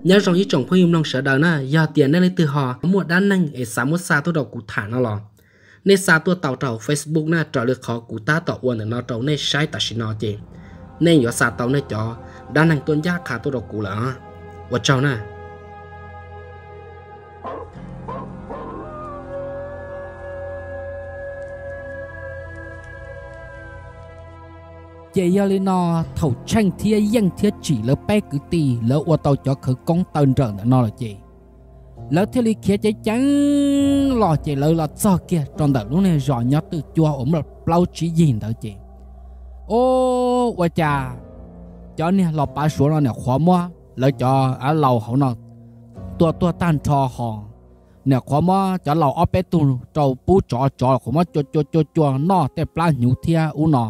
Nyob zoo ib tsoom phooj ywg mloog sawv daws na, yog tias nej leej twg ho muaj dab neeg es xav muab xa tuaj rau kuv tham no los, nej xa tuaj tau rau hauv Facebook na, raws li qhov kuv tab tom ua ntawm no rau nej saib tam sim no ces nej yuav xa tau nej cov dab neeg tuaj ncaj qha tuaj rau kuv lawm. Ua tsaug na. Ces yog li no, thaum Tsheej thiab Yeej thiab Tsim lawv peb kwv tij lawv ua tau cov khawv koob tawm nrawm ntawm no lawm ces, lawv thiaj li khiav ceev ceev los ces lawv los txog kiag rau ntawm lub niag zos nyob twj cuab uas muaj plaub tsib yig ntawd ces, o, ua cas cov niag los pav suav no niam qhuav muab lawv cov av laus hauv no tua tuag tag nrho ho, niam qhuav muab cov laus ob peb tug rau pub tsov, tsov qhuav muab cua cua cua cua noj tej plab hnyuv thiab ub no,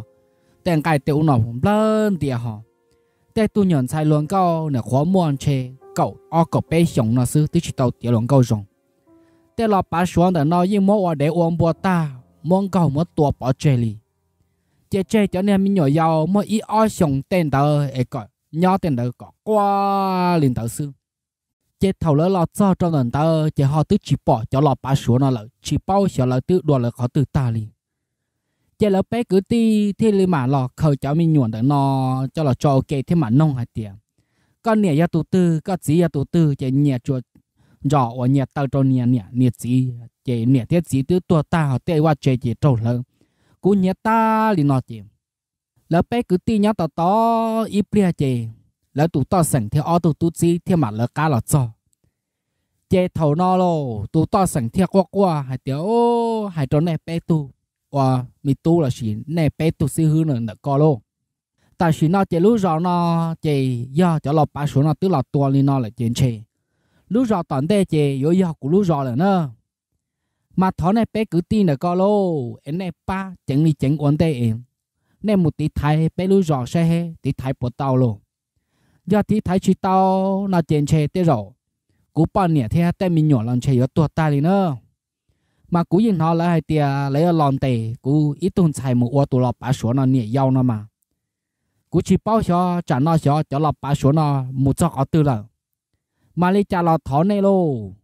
tej nqaij tej ub no nplawg ntia ho. Tej tug nyuam ntxhais hluas nkauj niam qhuav muaj ntshe kaum ob kaum peb xyoos no xwb twb tsis tau tiav hluas nkauj zoo. Tej los pav suav ntawm no yeej muab ua dev ua npua tag, muab nkaug muab tua pov tseg li. Ces tseg cov niag me nyuam yaus muaj ib ob xyoos tej ntawd es kom nyob tej ntawd kom quaj li ntawd xwb. Ces thaum lawv los txog rau ntawm ntawd ces ho twb tsis pom cov los pav suav no lawm, tsis paub xyov lawv twb dua lawv qhov twg tag li. Ces lawv peb kwv tij thiaj li mam los khaws cov me nyuam ntawm no coj los tso ua ke thiab mam noog hais tias, koj niam yog tus twg, koj txiv yog tus twg? Ces nyias tsuas ntsos uas nyias taw rau niag niam niag txiv, ces niam thiab txiv twb tuag tag ho tej vaj tse ces raug hlawv kub hnyiab tag li no ces, lawv peb kwv tij nyob tos tos ib pliag ces lawv tus toj xeem thiab ob tug tub txib thiaj mam lawv qab los txog. Ces thaum no los tus toj xeem thiaj quaj quaj hais tias, hais rau nej peb tug ua me tub lossis nej peb tug xib hwb ntawm ko lauj, tam sim no ces lub zos no ces yog cov los pav suav no twb los tua li no lawm ces ntshe lub zos tom ntej ces yuav yog kuv lub zos lawm na. Mas thov nej peb kwv tij ntawm ko lauj, es nej pab ceev li ceev ua ntej es nej mus tiv thaiv peb lub zos saib seb tiv thaiv puas tau lauj. Yog tiv thaiv tsis tau no ces ntshe tej zaum kuv poj niam thiab tej me nyuam los ntshe yuav tuag tag li na. Mas kuv yeej hnov lawv hais tias lawv yuav los ntes kuv ib tug ntxhais mus ua tus los pav suav no niam yau no mas, kuv tsis paub xyov tsam no xyov cov los pav suav no mus txog qhov twg lawm. Mas li cas los thov nej lauj.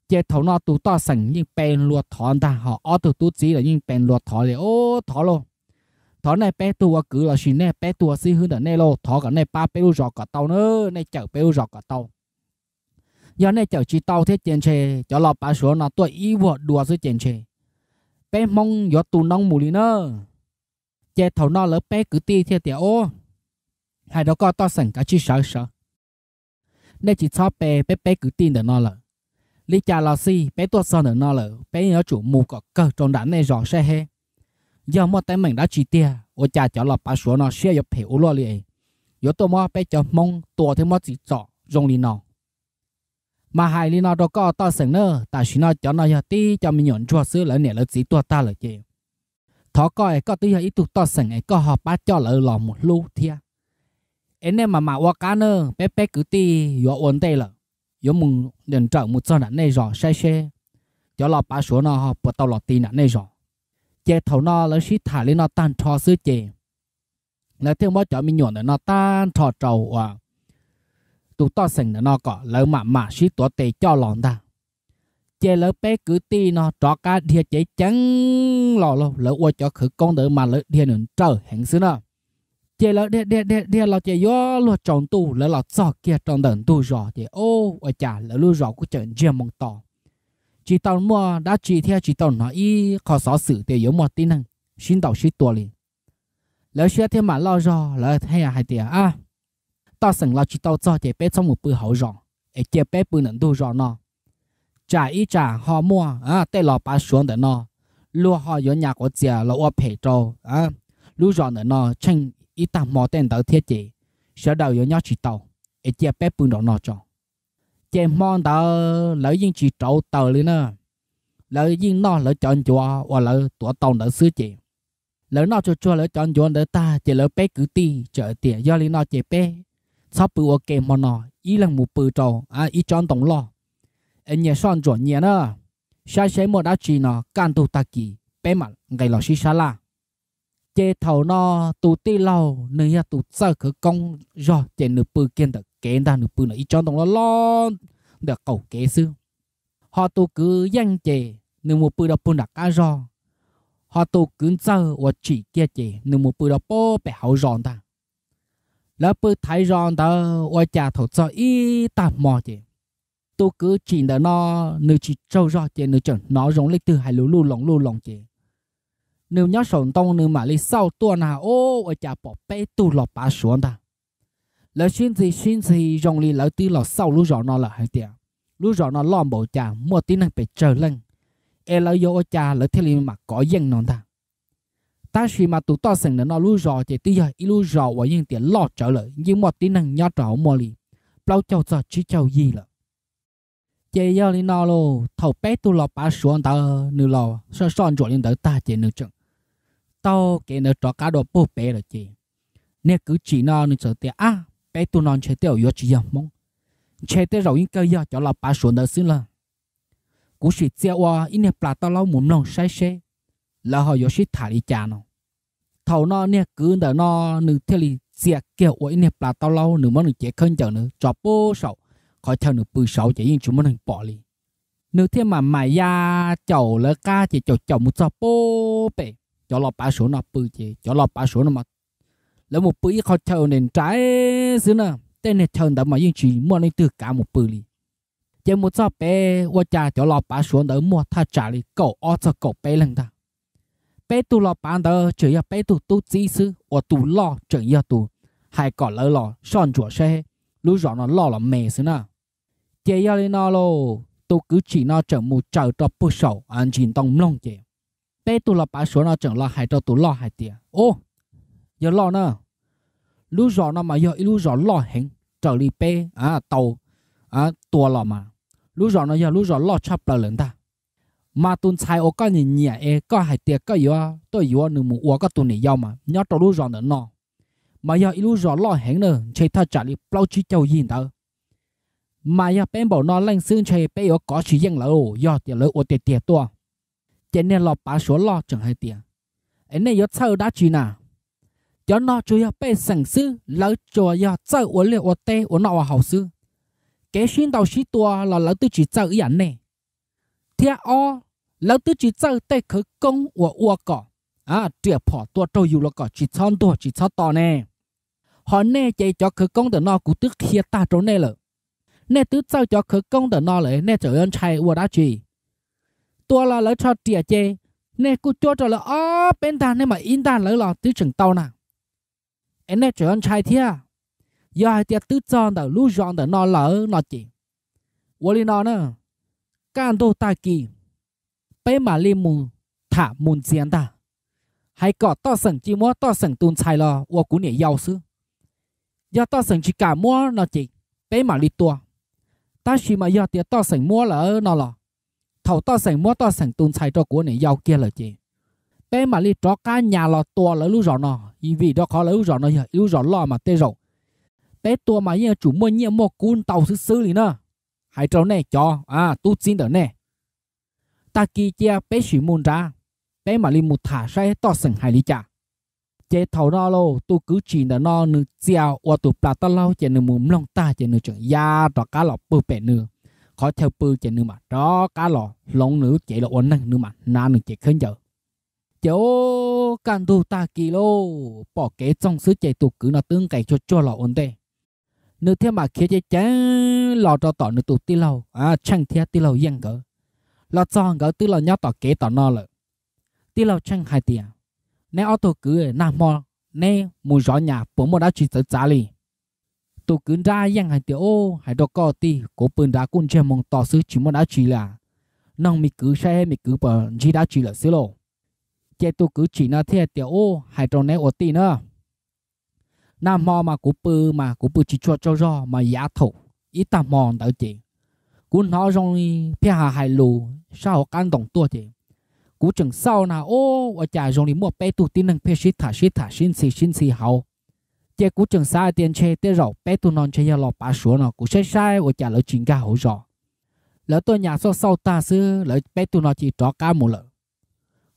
Ces thaum no tus toj xeem yeej pe luag thov ntag, ho ob tug tub txib los yeej pe luag thov li, o, thov lauj, thov nej peb tug ua kwv lossis nej peb tug ua xib hwb ntawm nej lauj, thov kom nej pab peb lub zos kom tau na, nej cawm peb lub zos kom tau. Yog nej cawm tsis tau thiab ces ntshe cov los pav suav no tuaj ib vuag dua xwb ces ntshe peb Hmoob yuav tu noob mus li na. Ces thaum no lawv peb kwv tij thiaj tias, o, hais rau koj toj xeem kav tsij sawv sawv, nej tsis txhob pe peb peb kwv tij ntawm no lawm. Li cas los xij peb tuaj txog ntawm no lawm peb yuav tsum mus kom kawg rau nram nej zos saib seb yog muaj teeb meem dab tsi tiag ua cas cov los pav suav no siab yuav phem ua luaj li, yuav tuaj muab peb cov Hmoob tua thiab muab txim txom zoo li no. Mas hais li no rau koj toj xeem na, tam sim no cov no yog tib co me nyuam ntsuag xwb, lawv niam lawv txiv tuag tag lawm ces thov koj es koj twb yog ib tug toj xeem es koj ho pab coj lawv los mus hlub thiab. Es nej mam mam ua qab na, peb peb kwv tij yuav ua ntej lawm, yuav mus nrawm mus txog nram nej zos saib seb cov los pav suav no ho puas tau los ti nram nej zos. Ces thaum no lawv sib tham li no tag nrho xwb ces lawv thiaj muab cov me nyuam ntawm no tag nrho rau uas tus toj xeem ntawm no kom lawv mam mam sib tuav tes coj los ntag. Ces lawv peb kwv tij no rov qab dhia ceev ceev los lauj, lawv ua cov khawv koob ntawd mas lawv dhia nws nrawm heev xwb na. Ces lawv dhia dhia dhia dhia los ces yuav luag tsaus ntuj lawv los txog kiag rau ntawm ntug zos ces, o, ua cas lawv lub zos kuj cawm ntsiag moo to, tsis tau muaj dab tsi thiab tsis tau hnov ib qho xov xwm tias yuav muaj tib neeg sib ntaus sib tua li. Lawv siab thiaj mam loj zog, lawv thiaj hais tias, a, toj xeem los tsis tau txog ces peb txhob mus pw hauv zos, es cia peb pw ntawm ntug zos no. Tsam ib tsam ho muaj tej los pav suav ntawm no, luag ho yuav nyas quav txias los ua phem rau lub zos ntawm no tsheej ib tag hmo tej ntawd thiab ces sawv daws yuav nyob tsis tau, es cia peb pw nraum no tso. Ces hmo ntawd lawv yeej tsis rauv taws li na, lawv yeej noj lawv cov ncuav uas lawv tuav tau ntawd xwb ces lawv noj tsuag tsuag lawv cov ncuav ntawd tag ces lawv peb kwv tij txawm tias, yog li no ces peb txhob pw ua ke hmo no, ib leeg mus pw rau ib tsob ntoo loj es nyias soj ntsuam nyias na, saib seb muaj dab tsi no kaj ntug tag kis peb mam nqis los sib sab laj. Ces thaum no tus tij laug nws yog tus txawj khawv koob zog ces nws pw kiag ntawm kev ntag, nws pw ntawm ib tsob ntoo loj loj ntawm qaum kev xwb. Ho tus kwv yeej ces nws mus pw rau puag nram qab zog, ho tus kwv ntxawg uas tsim kiag ces nws mus pw rau puag pem hauv zos ntag. Lawv pw thaiv zos ntawd ua cas thaum txog ib tag hmo ces tus kwv tsim ntawm no nws tsis tsaug zog ces nws tseem hnov zoo leej twg hais lus luj loos luj loos ces nws nyob saum ntoo nws mam li xauj tuaj na, ua cas pom peb tug los pav suav ntag. Lawv sib ntxhi sib ntxhi zoo li lawv twb los xauj lub zos no lawm hais tias lub zos no loj npaum cas muaj tib neeg pes tsawg leej, es lawv yuav ua cas lawv thiaj li mam kov yeej no ntag. Tab sis mas tus toj xeem ntawm no lub zos ces twb yog ib lub zos uas yeej tias loj tsawv lawm, yeej muaj tib neeg nyob rau hauv muaj li plaub caug txog tsib caug yig lawm. Ces yog li no lauj, thaum peb tug los pav suav ntawd nws los soj soj ntsuam li ntawd tag ces nws tseem taug kev ntawd rov qab dua puag pem lawm ces niag kwv tsim no nws txawm tias, ab, peb tug no ntshe tej zaum yuav tsis yog Hmoob, ntshe tej zaum yeej kawg yog cov los pav suav ntawd xwb lawm. Kuv sim txia ua ib niag plas taub laub mus mloog saib seb lawv ho yuav sib tham li cas no. Thaum no niag kwv ntawm no nws thiaj li txia kiag ua ib niag plas taub laub, nws muab nws cev khaub ncaws nws tso puag saum qhov chaw nws pw saud ces yeej tsis muaj neeg pom li. Nws thiaj mam mam ya caum lawv qab ces caum caum mus txog puag pem cov los pav suav no pw ces cov los pav suav no lawv mus pw ib qho chaw nres nra xwb na, tej niag chaw ntawd mas yeej tsis muaj leej twg kav mus pw li. Ces mus txog pem ua cas cov los pav suav ntawd muaj thaj tsam li kaum ob txog kaum peb leeg ntag. Peb tug los pav ntawd tseem yog peb tug tub txib xwb, uas tus loj tseem yog tus hais kom lawv los soj ntsuam saib lub zos no loj los me xwb na. Ces yog li no lauj, tus kwv tsim no tseem mus tsaws rau puag saum ntsis ntoo mloog ces peb tug los pav suav no tseem los hais rau tus loj hais tias, ub, yawg loj na, lub zos no mas yog ib lub zos loj heev raws li peb tau tua los mas, lub zos no yog lub zos loj tshaj plaws lawm ntag. Mas tus ntxhais uas koj nyiam nyiam es koj hais tias koj yuav tuaj yuav nws mus ua koj tus niam yau mas nyob rau lub zos ntawm no, mas yog ib lub zos loj heev na, ntshe thaj tsam li plaub tsib caug yig ntawd. Mas yog peb npaum no leej xwb ntshe peb yuav kov tsis yeej lawv, yog tias lawv ua tiag tiag tuaj. Ces niag los pav suav loj tseem hais tias, es nej yuav txhawj dab tsi na? Cov no tsuas yog pej xeem xwb, lawv tsuas yog txawj ua liaj ua teb ua noj ua haus xwb. Kev sib ntaus sib tua los lawv twb tsis txawj ib yam nej. Thiab ob, lawv twb tsis txawj tej khawv koob uas ua kom riam phom tua raug yus los kom tsis txhob ntuag tsis txhob to ne. Ho nej ces cov khawv koob ntawm no kuv twb qhia tag rau nej lawm. Nej twb txawj cov khawv koob ntawm no lawm, nej tseem yuav ntshai ua dab tsi? Tua los lawv tsho riam ces nej kuj cuab rau lawv ob peb ntag, nej mam ib ntag lawv los twb tseem tau na. Es nej tseem yuav ntshai thiab? Yog hais tias twb txog ntawm lub zos ntawm no lawm no ces, ua li no na, kaj ntug tag kis peb mam li mus tham mus ntxias ntag, hais kom toj xeem cia muab toj xeem tus ntxhais los ua kuv niam yau xwb. Yog toj xeem tsis kam muab no ces peb mam li tua. Tab sis mas yog tias toj xeem muab lawm no los, thaum toj xeem muab toj xeem tus ntxhais rau kuv ua niam yau kiag lawm ces peb mam li rov qab nyas los tua lawv lub zos no, vim rau qhov lawv lub zos no yog ib lub zos loj mas tej zaum peb tua mas yeej tsum muaj nyiaj muaj kub ntau xwb xwb li na. Hais rau nej cov tub txib ntawm nej, tag kis cia peb sim mus nrad, peb mam li mus tham saib toj xeem hais li cas. Ces thaum no lauj, tus kwv tsim ntawm no nws txia ua tus plas tab laub ces nws mus mloog tag ces nws tseem ya rov qab los pw pem nws qhov chaw pw ces nws mam rov qab los hloov nws lub cev los ua neeg, nws mam hnav nws cev khaub ncaws. Ces ub, kaj ntug tag kis lauj, pom kev txoog xwb ces tus kwv no twb nqes tsuag tsuag los ua ntej. Nws thiaj mam khiav ceev ceev los rau tom nws tus tij laug Tsheej thiab tij laug Yeej nkawd. Los txog nkawd twb los nyob tom kev tom no lawm. Tij laug Tsheej hais tias, neb ob tug kwv, nag hmo neb mus zov nyas puas muaj dab tsi txawv txav li? Tus kwv nrab Yeej hais tias, ub, hais rau koj tij, kuv pw nrad kuj ntsiag moo to xwb tsis muaj dab tsi li as. Noog me kwv saib me kwv puas ntsib dab tsi lawm xwb lauj. Ces tus kwv tsim no thiaj tias, ub, hais rau neb ua tij na, nag hmo mas kuv pw mas kuv pw tsis tshua tsaug zog mas yav thaum ib tag hmo ntawd ces kuv hnov zoo li pheej hais hais lus sab hauv qab ntoos tuaj ces kuv tseem xauj na, ub, ua cas zoo li muaj peb tug tib neeg pheej sib tham sib tham sib ntxhi sib ntxhi hauv. Ces kuv tseem xav hais tias ntshe tej zaum peb tug no ntshe yog los pav suav no, kuv saib saib ua cas lawv tsis nkag hauv zos. Lawv tuaj nyas xauj xauj tag xwb lawv peb tug no cia li rov qab mus lawm.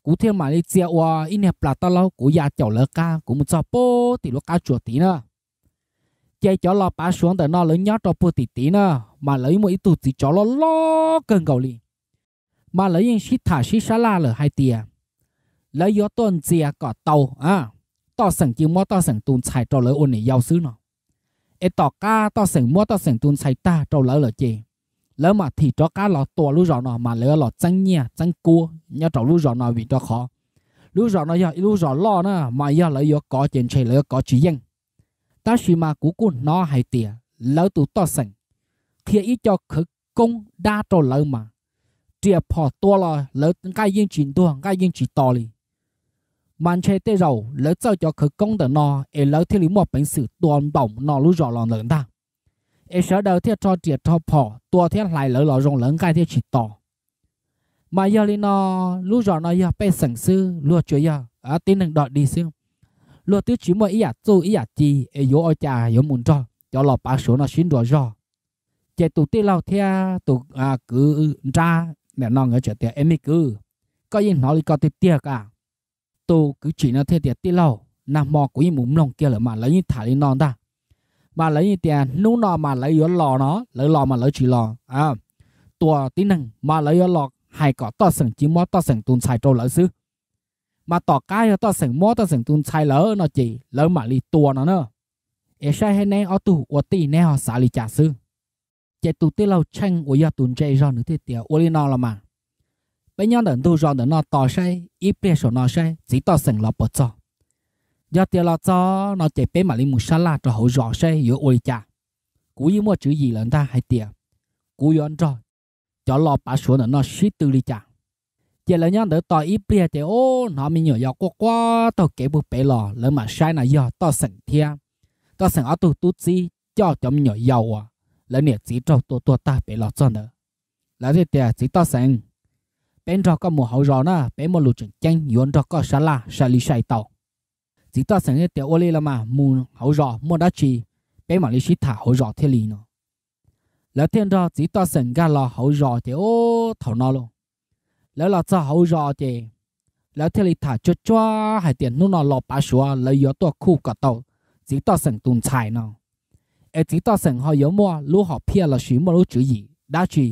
Kuv thiaj mam li txia ua ib niag plas tab laub, kuv ya caum lawv qab, kuv mus txog puag tim lub qab tsuas tid na. Ces cov los pav suav ntawm no lawv nyob rau puag tim tid na, mas lawv muaj ib tug txiv tsov loj loj kawg nkaus li. Mas lawv yeej sib tham sib sab laj lawm hais tias lawv yuav tuaj ntxias kom tau Toj Xeem Ci Muab Toj Xeem tus ntxhais rau lawv ua niam yau xwb no. Es tom qab Toj Xeem Muab Toj Xeem tus ntxhais tag rau lawv lawm ces lawv mam thim rov qab los tua lub zos no, mas lawv los txeeb nyiaj txeeb kub nyob rau lub zos no, vim rau qhov lub zos no yog ib lub zos loj na, mas yog lawv yuav kov ces ntshe lawv yuav kov tsis yeej. Tab sis mas kuv kuj hnov hais tias lawv tus Toj Xeem qhia ib co khawv koob dab rau lawv mas riam phom tua los lawv nqaij yeej tsis ntuag nqaij yeej tsis to li. Mas ntshe tej zaum lawv txawj cov khawv koob ntawm no es lawv thiaj li muaj peev xwm tua npaum no lub zos los ntawm ntag, es sawv daws thiaj rho riam rho phom tua thiab hlais lawv los zoo lawv nqaij thiaj tsis to. Mas yog li no, lub zos no yog pej xeem xwb, luag tsuas yog tib neeg dog dig xwb, luag twb tsis muaj ib yam txuj ib yam ci es yuav ua cas yuav mus nrog cov los pav suav no sib nrua zog. Ces tus tij laug thiab tus kwv nrab nim no nkawd tias, Es me kwv, koj yeej hnov li ko tiag tiag a? Tus kwv tsim no thiaj tias, Tij laug, nag hmo kuv yeej mus mloog kiag lawm mas lawv yeej tham li no ntag. Mas lawv yeej tias hnub no mas lawv yuav los no, lawv los mas lawv tsis los tua tib neeg, mas lawv yuav los hais kom Toj Xeem Ci Muab Toj Xeem tus ntxhais rau lawv xwb. Mas tom qab yog Toj Xeem Muab Toj Xeem tus ntxhais lawm no ces lawv mam li tua no na. Es saib heb neb ob tug ua tij neb ho xav li cas xwb. Ces tus tij laug Tsheej uas yog tus ntse zog nws thiaj tias, Ua li no los mas, peb nyob ntawm ntug zos ntawm no tos saib ib pliag saum no saib txiv Toj Xeem los puas txog. Yog tias los txog no ces peb mam li mus sab laj rau hauv zos saib yuav ua li cas. Kuv yeej muaj tswv yim lawm ntag hais tias kuv yuav nrog cov los pav suav ntawm no sib tw li cas. Ces lawv nyob ntawd tos ib pliag ces ub hnov me nyuam yaus quaj quaj taug kev puag pem los, lawv mam saib no yog Toj Xeem thiab Toj Xeem ob tug tub txib coj cov me nyuam yaus uas lawv niam txiv raug tua tuag tag pem los txog ntawd. Lawv thiaj tias, Txiv Toj Xeem, peb nrog koj mus hauv zos na, peb muaj lus tseem ceeb yuav nrog koj sab laj sai li sai tau. Txiv Toj Xeem thiaj tias, Ua li los mas, mus hauv zos muaj dab tsi peb mam li sib tham hauv zos thiaj li no. Lawv thiaj nrog txiv Toj Xeem nkag los hauv zos ces ub thaum no lauj, lawv los txog hauv zos ces lawv thiaj li tham tsuag tsuag hais tias hnub no los pav suav lawv yuav tuaj khuj kom tau txiv Toj Xeem tus ntxhais no, es txiv Toj Xeem ho yuav muaj lub hom phiaj lossis muaj lub tswv yim dab tsi.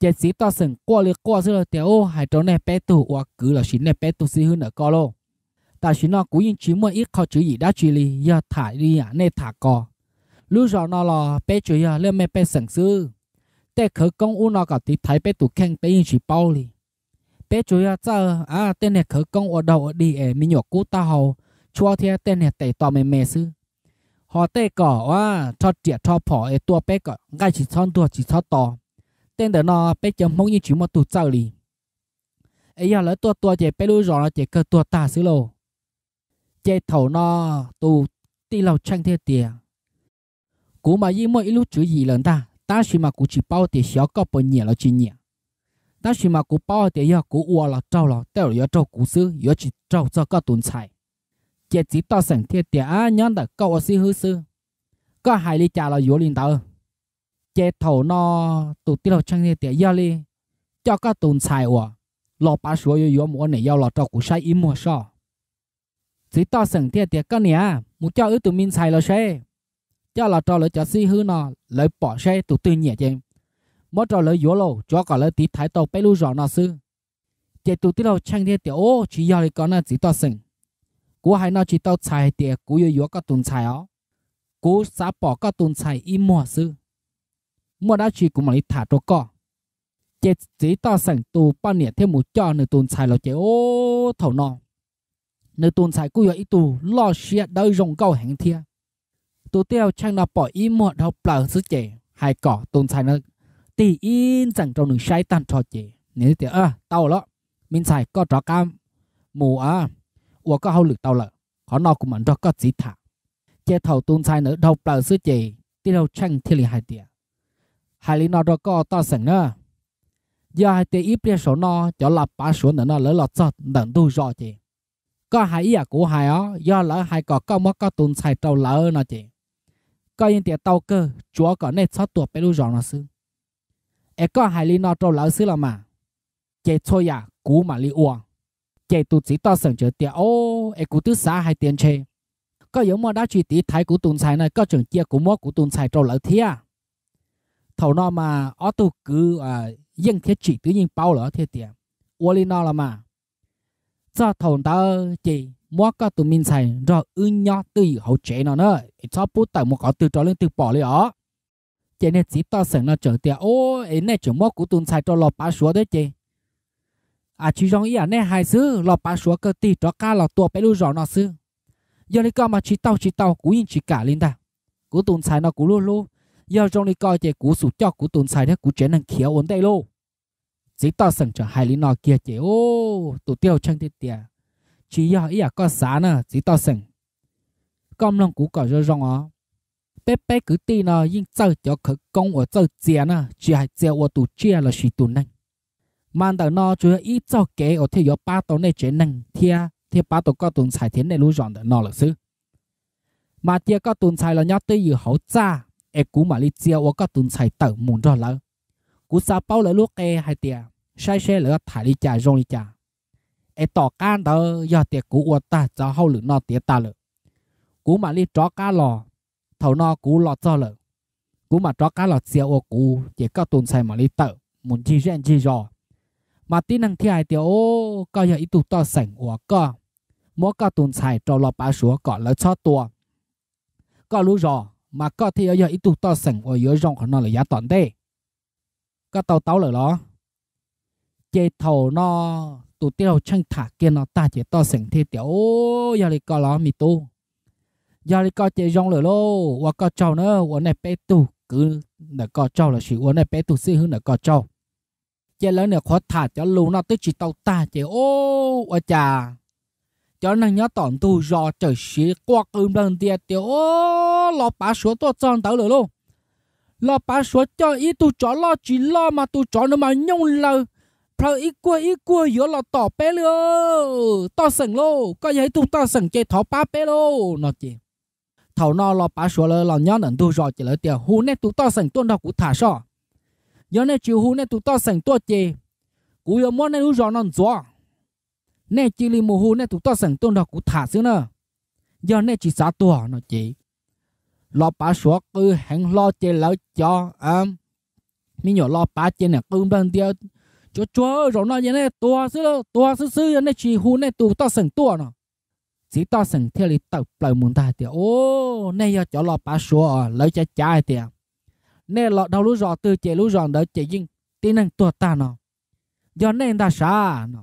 Ces txiv Toj Xeem quaj li quaj xwb lauj tias, Ub, hais rau nej peb tug ua kwv lossis nej peb tug xib hwb ntawm koj lauj, tam sim no kuv yeej tsis muaj ib qho tswv yim dab tsi li, yog tham li yam nej tham ko. Lub zos no los peb tsuas yog laj mej pej xeem xwb, tej khawv koob ub no kom tiv thaiv peb tus kheej peb yeej tsis paub li. Peb tsuas yog txawj tej niag khawv koob ua daug ua dig es me nyuam kub taub hau tshuab thiab tej niag tes to me me xwb. Ho tej kom rho riam rho phom es tua peb kom nqaij tsis txhob ntuag tsis txhob to, tej ntawm no peb cov Hmoob yeej tsis muaj tug txawj li. Es yog lawv tuaj tua ces peb lub zos no ces kawg tuag tag xwb lauj. Ces thaum no tus tij laug Tsheej thiaj tias, Kuv mas yeej muaj ib lub tswv yim lawm ntag, tab sis mas kuv tsis paub tias xyov koj puas nyiam los tsis nyiam. Tab sis mas kuv paub hais tias yog kuv ua los raug los tej zaum yuav raug kuv xwb, yuav tsis raug txog koj tus ntxhais. Ces txiv Toj Xeem thiaj tias, Ab, nyob ntawm koj ua xib hwb xwb, koj hais li cas los yuav li ntawd. Ces thaum no tus tij laug Tsheej thiaj tias, Yog li, coj koj tus ntxhais uas los pav suav yuav yuav mus ua niam yau los rau kuv saib ib muag soj. Txiv Toj Xeem thiaj tias, Koj niam, mus coj wb tus me ntxhais los seb. Coj los rau lawv cov xib hwb no, lawv pom seb tus twg nyiam ces muab rau lawv yuav lauj, tsuav kom lawv tiv thaiv tau peb lub zos no xwb. Ces tus tij laug Tsheej thiaj tias, Ub, tsis yog li ko na txiv Toj Xeem, kuv hais no tsis tau txhais hais tias kuv yuav yuav koj tus ntxhais os. Kuv xav pom koj tus ntxhais ib muag xwb, muaj dab tsi kuv mam li tham rau koj. Ces txiv Toj Xeem tus poj niam thiaj mus coj nws tus ntxhais los ces ub thaum no nws tus ntxhais kuj yog ib tug loj siab dawb zoo nkauj heev thiab. Tus tij laug Tsheej no pom ib muag dhau plaws xwb ces hais kom tus ntxhais no tig ib ntxees rau nws saib tag nrho ces nws tias, Tau lawm, me ntxhais, koj rov qab mus ua koj hauj lwm tau lawm, qhov no kuv mam nrog koj txiv tham. Ces thaum tus ntxhais ntawd dhau plaws xwb ces tij laug Tsheej thiaj li hais tias, Hais li no rau koj Toj Xeem na, yog hais tias ib pliag saum no cov la pav suav ntawm no lawv los txog ntawm ntug zos ces koj hais ib yam kuv hais os, yog lawv hais kom koj muab koj tus ntxhais rau lawv no ces koj yeej tias tau kawg, tsuav kom nej txhob tua peb lub zos no xwb. Es koj hais li no rau lawv xwb los mas, ces txhua yam kuv mam li ua. Ces tus txiv Toj Xeem txawm tias, O, es kuv twb xav hais tias ntshe Koj yuav muaj dab tsi tiv thaiv kuv tus ntxhais no, koj tseem cia kuv muab kuv tus ntxhais rau lawv thiab? Thaum no mas ob tug kwv Yeej thiab Tsim twb yeej paub lawm thiaj tias, Ua li no los mas, txog thaum ntawd ces muab koj tus me ntxhais nrog wb nyob twj ywm hauv tsev no na, es txhob pub tawm mus qhov twg rau leej twg pom li os. Ces niag txiv toj xeem no tseem tias, Ub, es nej tseem muab kuv tus ntxhais rau Los Pav Suav thiab ces, a, tsis zoo ib yam nej hais xwb, Los Pav Suav kawg tig rov qab los tua peb lub zos no xwb. Yog li ko mas tsis tau tsis tau, kuv yeej tsis kam li ntag. Kuv tus ntxhais no kuv hlub hlub, yog zoo li ko ces kuv xum coj kuv tus ntxhais thiab kuv tsev neeg khiav ua ntej lauj. Txiv toj xeem tseem hais li no kiag ces tus tij laug Tsheej thiaj tias, Tsis yog ib yam koj xav na txiv toj xeem. Koj mloog kuv kom zoo zoo os. Peb peb kwv tij no yeej txawj cov khawv koob uas txawj txia na, tsis hais txia ua tus tsiaj lossis tus neeg. Mas ntawm no tsuas yog ib txoj kev uas thiaj yuav pab tau nej tsev neeg thiab thiaj pab tau koj tus ntxhais thiab nej lub zos ntawm no lawm xwb. Mas cia koj tus ntxhais los nyob twj ywm hauv txaj, es kuv mam li txia ua koj tus ntxhais tawm mus nrog lawv. Kuv xav paub lawv lub qe hais tias saib seb lawv yuav tham li cas zoo li cas. Es tom qab ntawd yog tias kuv ua tag txoj hauj lwm no tiav tas lawm, kuv mam li rov qab los. Thaum no kuv los txog lawm, kuv mam rov qab los txia ua kuv, ces koj tus ntxhais mam li tawm mus ncig zej ncig zos. Mas tib neeg thiaj hais tias, Ub, koj yog ib tug toj xeem uas koj muab koj tus ntxhais rau Los Pav Suav kom lawv txhob tua koj lub zos, mas koj thiaj yuav yog ib tug toj xeem uas yuav zoo qhov no lawm yav tom ntej. Koj tau taub lawm los? Ces thaum no tus tij laug Tsheej tham kiag no tag ces toj xeem thiaj tias, Ub, yog li ko los me tub, yog li ko ces zoo lawm lauj, ua koj tsaug na, ua nej peb tug kwv ntawm ko tsaug lossis ua nej peb tug xib hwb ntawm ko tsaug. Ces lawv niam qhuav tham cov lus no twb tsis tau tag ces, ub, ua cas cov neeg nyob tom ntug zos txawm siv quaj qw nplawg ntia tias, Ub, Los Pav Suav tuaj txog ntawd lawm lauj. Los Pav Suav coj ib tug tsov loj tsis loj mas tus tsov no mas nyooj laws, plhaw ib kuag ib kuag yuav los tom peb li. Toj xeem lauj, koj yog ib tug toj xeem ces thov pab peb lauj no ces, thaum no Los Pav Suav lawv los nyob ntawm ntug zos ces lawv tias, Hu nej tus toj xeem tuaj nrog kuv tham soj. Yog nej tsis hu nej tus toj xeem tuaj ces kuv yuav muab nej lub zos no ntxuav. Nej cia li mus hu nej tus toj xeem tuaj nrog kuv tham xwb na, yog nej tsis xav tuag no ces. Los Pav Suav qw heev hlo ces lawv cov me nyuam Los Pav ces niam qw nplawg ntia, Tsuav tsuag, zaum no yog nej tuag xwb, tuag xwb xwb yog nej tsis hu nej tus toj xeem tuaj no. Txiv toj xeem thiaj li tawm plaws mus ntag tias, Ub, nej yog cov Los Pav Suav os. Lawv cav cav hais tias, Nej los dhau lub zos twg ces lub zos ntawd ces yeej tib neeg tuag tag no. Yog nej ntag sav no.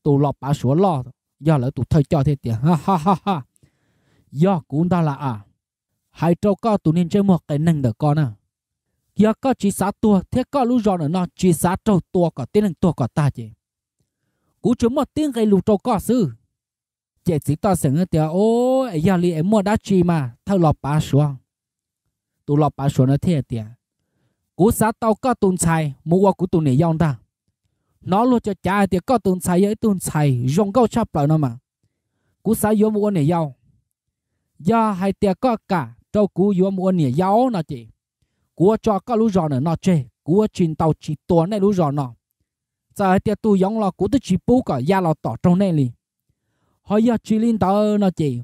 Tus Los Pav Suav loj, yog lawv tus thawj coj thiaj tias, Ha ha ha, yog kuv ntag las as. Hais rau koj tus niag ntsej muag qias neeg ntawm ko na, yog koj tsis xav tuag thiab koj lub zos ntawm no tsis xav raug tua kom tib neeg tuag kom tag ces kuv tsuas muaj tib nqe lus rau koj xwb. Ces txiv toj xeem tias, Ub, es yog li es muaj dab tsi mas thawj Los Pav Suav? Tus Los Pav Suav no thiaj tias, Kuv xav tau koj tus ntxhais mus ua kuv tus niam yau ntag. Hnov luag cav cav hais tias koj tus ntxhais yog ib tug ntxhais zoo nkauj tshaj plaws no mas, kuv xav yuav mus ua niam yau. Yog hais tias koj kam rau kuv yuav mus ua niam yau no ces, kuv yuav tso koj lub zos ntawm no tseg, kuv yuav tsis ntaus tsis tua nej lub zos no. Txawm hais tias tus yoov los kuv twb tsis pub kom ya los tom raug nej li. Ho yog tsis li ntawd no ces,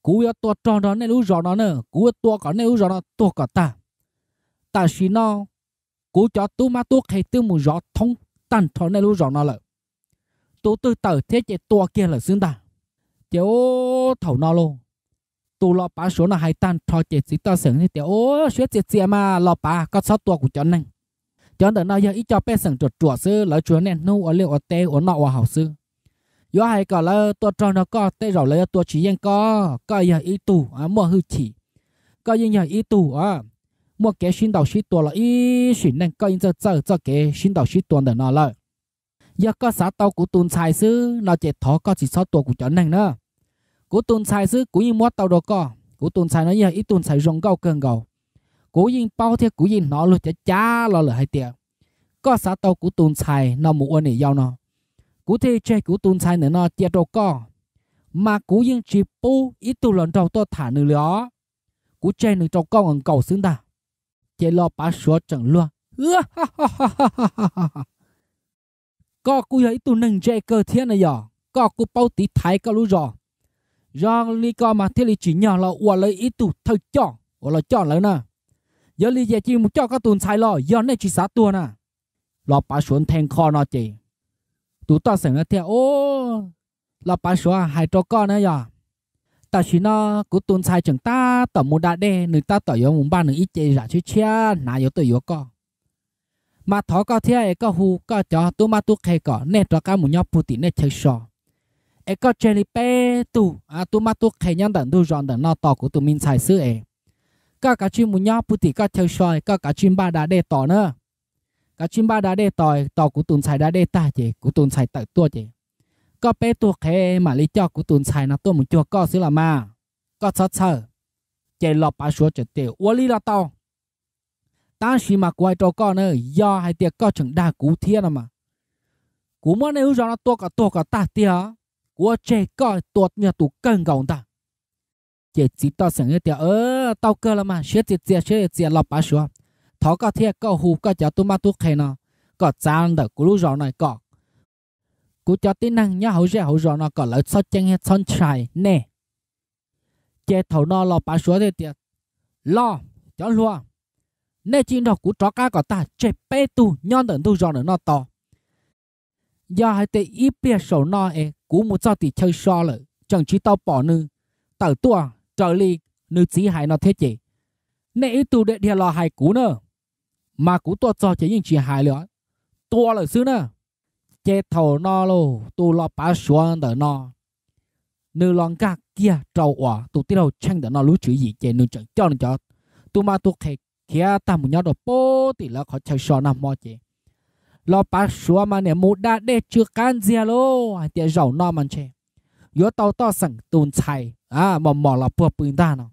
kuv yuav tua rog nrog nej lub zos no na, kuv yuav tua kom nej lub zos no tuag kom tag. Tam sim no kuv cov tub mab tub qhe twb mus zov thoob tag nrho nej lub zos no lawm. Tus twg tawm thiab ces tua kiag lawm xwb ntag. Ces ub, thaum no lauj, tus Los Pav Suav no hais tag nrho ces txiv toj xeem thiaj tias, Ub, siab txias txias mas Los Pav, koj txhob tua kuv cov neeg. Cov ntawm no yog ib co pej xeem ruam ruam xwb, lawv tsuas niaj hnub ua liaj ua teb ua noj ua haus xwb. Yuav hais kom lawv tua rog nrog koj tej zaum lawv yuav tua tsis yeej koj. Koj yog ib tug muaj hwj chim, koj yeej yog ib tug muaj kev sib ntaus sib tua los ib sim neej, koj yeej txawj txawj txoj kev sib ntaus sib tua ntawm no lawm. Yog koj xav tau kuv tus ntxhais xwb no ces thov koj tsis txhob tua kuv cov neeg na. Kuv tus ntxhais xwb kuv yeej muab tau rau koj. Kuv tus ntxhais no yeej yog ib tug ntxhais zoo nkauj kawg nkaus. Kuv yeej paub thiab kuv yeej hnov luag cav cav los lawm hais tias koj xav tau kuv tus ntxhais no mus ua niam yau no, kuv thiaj tseg kuv tus ntxhais ntawm no cia rau koj. Mas kuv yeej tsis pub ib tug hluas nraug tuaj tham nws li os. Kuv tseg nws rau koj nkaus xwb ntag. Ces Los Pav Suav tseem luag, Koj kuj yog ib tug neeg ntse kawg thiab na yog, koj kuj paub tiv thaiv koj lub zos. Yog li ko mas thiaj li tsim nyog los ua lawv ib tug thawj coj uas los coj lawv na. Yog li ces cia mus coj koj tus ntxhais los yog nej tsis xav tuag na. Los Pav Suav nthe nqho no ces tus toj xeem no thiaj, Los Pav Suav, hais rau koj na yog, tam sim no kuv tus ntxhais tseem tab tom mus da dej, nws tab tom yuav mus npaj nws ib ce zam tshiab tshiab hnav yuav tuaj yuav koj. Mas thov koj thiab es koj hu koj cov tub mab tub qhe kom nej rov qab mus nyob puag tim nej chaw so, es koj tseg li peb tug tub mab tub qhe nyob ntawm ntug zos ntawm no tos kuv tus me ntxhais xwb es koj kav tsij mus nyob puag tim koj chaw so es koj kav tsij npaj da dej tos na. Kav tsij npaj da dej tos, tos kuv tus ntxhais da dej tag ces kuv tus ntxhais tawm tuaj ces koj peb tug qhev mam li coj kuv tus ntxhais no tuaj mus cuag koj xwb los mas, koj txhob txhawj. Ces Los Pav Suav txawm tias, Ua li los tau, tab sis mas kuv hais rau koj na, yog hais tias koj tseem dag kuv thiab no mas, kuv muab nej lub zos no tua kom tuag kom tag tiag, kuv yuav tseg koj tua yog tus kawg nkaus ntag. Ces txiv toj xeem tias, Tau kawg los mas, siab txias txias siab txias Los Pav Suav, thov koj thiab koj hu koj cov tub mab tub qhe no kom txav ntawm kuv lub zos no kom kuv cov tib neeg nyob hauv zej hauv zos no kom lawv txhob ceeb thiab txhob ntshai nej. Ces thaum no Los Pav Suav thiaj tias, Los cov hluas, nej cia nrog kuv rov qab kom tag, tseg peb tug nyob ntawm ntug zos ntawm no tos. Yog hais tias ib pliag saum no es kuv mus txog tim chaw so lawm tseem tsis tau pom nws tawm tuaj raws li nws txiv hais no thiab ces, nej ib tug dhia dhia los hais kuv na, mas kuv tuaj txog ces yeej tsis hais li, tua lawm xwb na. Ces thaum no los tus Los Pav Suav ntawm no nws los nkag kiag rau uas tus tij laug Tsheej ntawm no lub tswv yim ces nws tseem coj nws cov tub mab tub qhe khiav tag mus nyob rau puag tim lawv qhov chaw so nag hmo ces Los Pav Suav mas niam mus da dej tsw qab ntxiag lauj, hais tias zaum no mas ntshe yuav tau toj xeem tus ntxhais mos mos los puag pw ntag no.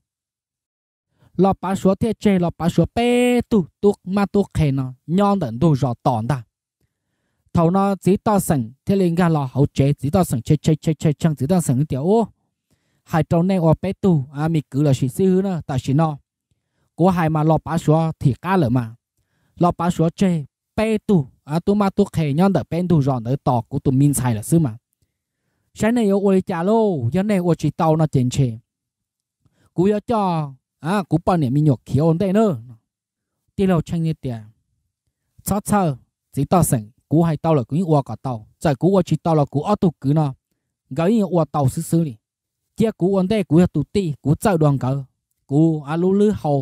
Los Pav Suav thiaj tseg Los Pav Suav peb tug tub mab tub qhe no nyob ntawm ntug zos tos ntag. Thaum no txiv toj xeem thiaj li nkag los hauv tsev, txiv toj xeem tshee tshee tshee tshee tshee, txiv toj xeem tias, Ub, hais rau nej ua peb tug me kwv los sis xib hwb na, tam sim no kuv hais mas Los Pav Suav thim qab lawm mas, Los Pav Suav tseg peb tug tub mab tub qhe nyob ntawm peb ntug zos ntawd tos kuv tus me ntxhais lawm xwb mas, saib nej yuav ua li cas lauj. Yog nej ua tsis tau no ces ntshe kuv yuav coj kuv poj niam me nyuam khiav ua ntej na. Tij laug Tsheej tias, Txhob txhawj, txiv toj xeem, kuv hais tau lawm kuv yeej ua kom tau, txawm kuv ua tsis tau los kuv ob tug kwv no nkawd yeej yuav ua tau xwb xwb li. Cia kuv ua ntej, kuv yog tus tij, kuv txawj dua nkawd, kuv lub lwb hau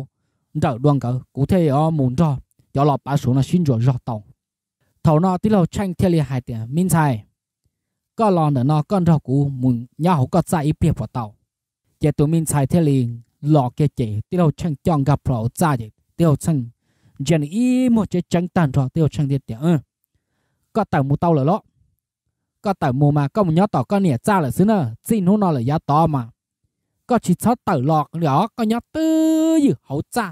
nrawm dua nkawd, kuv thiaj yuav mus nrog cov Los Pav Suav no sib ntsuas zog tau. Thaum no tij laug Tsheej thiaj li hais tias, Me ntxhais, koj los ntawm no koj nrog kuv mus nyob hauv koj txaj ib pliag puas tau? Ces tus me ntxhais thiaj li los kiag ces tij laug Tsheej coj nkag plho hauv txaj ces tij laug Tsheej ntsia nws ib muag tseeb tseeb tag nrho, tij laug Tsheej thiaj tias, Koj tawm mus tau lawm los? Koj tawm mus mas koj mus nyob tom koj niam txaj lawm xwb na, txij hnub no lawm yav tod mas koj tsis txhob tawm los li os, koj nyob twj ywm hauv txaj,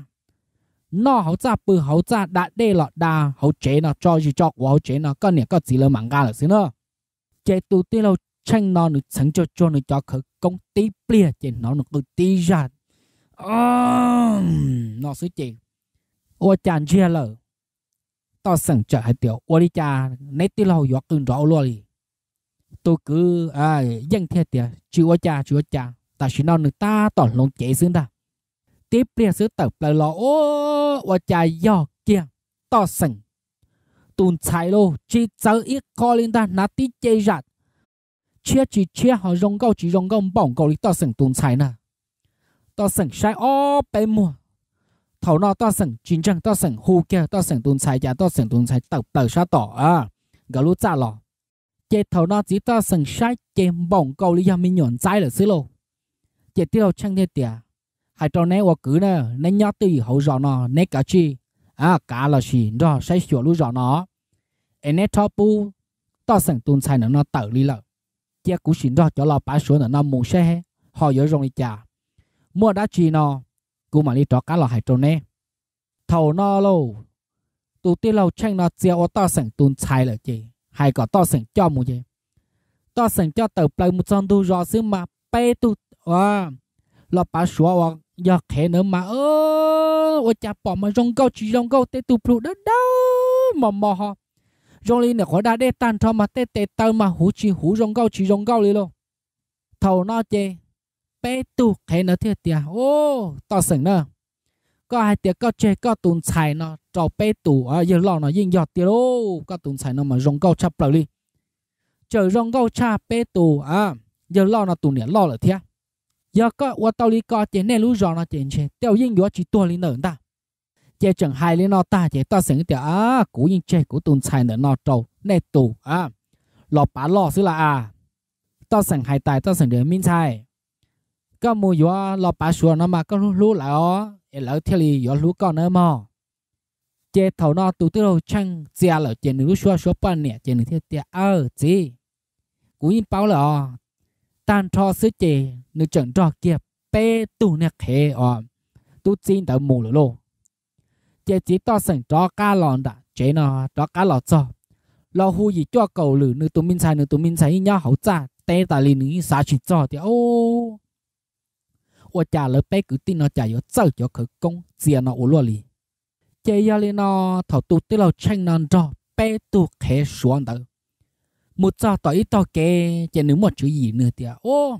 noj hauv txaj pw hauv txaj, da dej los da hauv tsev no, tso zis tso quav hauv tsev no, koj niam koj txiv lawv mam nqa lawm xwb na. Ces tus tij laug Tsheej no nws txheev tsuag tsuag nws cov khawv koob tib pliag ces hnov nws qw tib zaj no xwb ces ua cas ntsiag lawm. Toj xeem txawm hais tias, Ua li cas neb tij laug yuav qw nrov ua luaj li? Tus kwv Yeej thiaj tias, Tsis ua cas, tsis ua cas, tam sim no nws tab tom hloov cev xwb ntag. Tib pliag xwb tawm plaws los, ua cas yog kiag Toj xeem tus ntxhais lauj, tsis txawv ib qho li ntag, hnav tib ce zam tshiab tsis tshiab ho zoo nkauj tsis zoo nkauj npaum nkaus li Toj xeem tus ntxhais na. Toj xeem saib ob peb muag, thaum no Toj xeem tsis ntseeg, Toj xeem hu kiag Toj xeem tus ntxhais, cas Toj xeem tus ntxhais tawm plaws sab tom nkawd lub txaj los. Ces thaum no txiv Toj xeem saib ces npaum nkaus li yog me nyuam ntxaib lawm xwb lauj. Ces tij laug Tsheej thiaj tias, Hais rau neb ua kwv na, neb nyob twj ywm hauv zos no, neb kav tsij kav los sis nrog saib xyuas lub zos no, es neb txhob pub Toj xeem tus ntxhais ntawm no tawm li lawm. Cia kuv sim nrog cov Los Pav Suav ntawm no mus saib ho yuav zoo li cas. Muaj dab tsi no kuv mam li rov qab los hais rau neb. Thaum no lauj, tus tij laug Tsheej no txia ua Toj xeem tus ntxhais lawm ces hais kom Toj xeem coj mus ces Toj xeem coj tawm plaws mus txog ntug zos xwb mas peb tug Los Pav Suav uas yog qhev ntawd mas ua cas pom mas zoo nkauj tsis zoo nkauj, tej tug plhu dawb dawb mos mos ho zoo li niam qhuav da dej tag nrho mas tej tes taw mas huv tsis huv zoo nkauj tsis zoo nkauj li lauj. Thaum no ces peb tug qhev ntawd thiaj tias, Au, Toj Xeem na, koj hais tias koj tseg koj tus ntxhais no rau peb tus yawg loj no yeej yog tiag lauj. Koj tus ntxhais no mas zoo nkauj tshaj plaws li, tseem zoo nkauj tshaj peb tus yawg loj no tus niam loj lawm thiab. Yog koj ua tau li ko ces nej lub zos no ces ntshe tej zaum yeej yuav tsis tuag li ntawm ntag. Ces tseem hais li no tag ces Toj Xeem tias, Kuv yeej tseg kuv tus ntxhais ntawm no rau nej tus los pav loj xwb las as. Toj Xeem hais tas Toj Xeem tias, Me ntxhais, koj mus yuav los pav suav no mas koj hlub hlub lawv os es lawv thiaj li yuav hlub koj nawb mog. Ces thaum no tus tij laug Tsheej txia lawm ces nws lub suab suab poj niam ces nws thiaj tias, Aw txiv, kuv yeej paub lawm os. Tag nrho xwb ces nws tseem nrog kiag peb tug niag qhev os, tub txib ntawd mus lawm lauj. Ces txiv Toj Xeem rov qab los nram tsev no, rov qab los txog, los hu yim cuaj kaum lwm nws tus me ntxhais, nws tus me ntxhais yeej nyob hauv txaj teb tas li, nws yeej xav tsis txog tias, Ua cas lawv peb kwv tij no cas yuav txawj cov khawv koob txia no ua luaj li? Ces yog li no, thaum tus tij laug Tsheej no nrog peb tug qhev suav ntawd mus txog tom ib tog kev ces nws muaj tswv yim, nws tias, Au,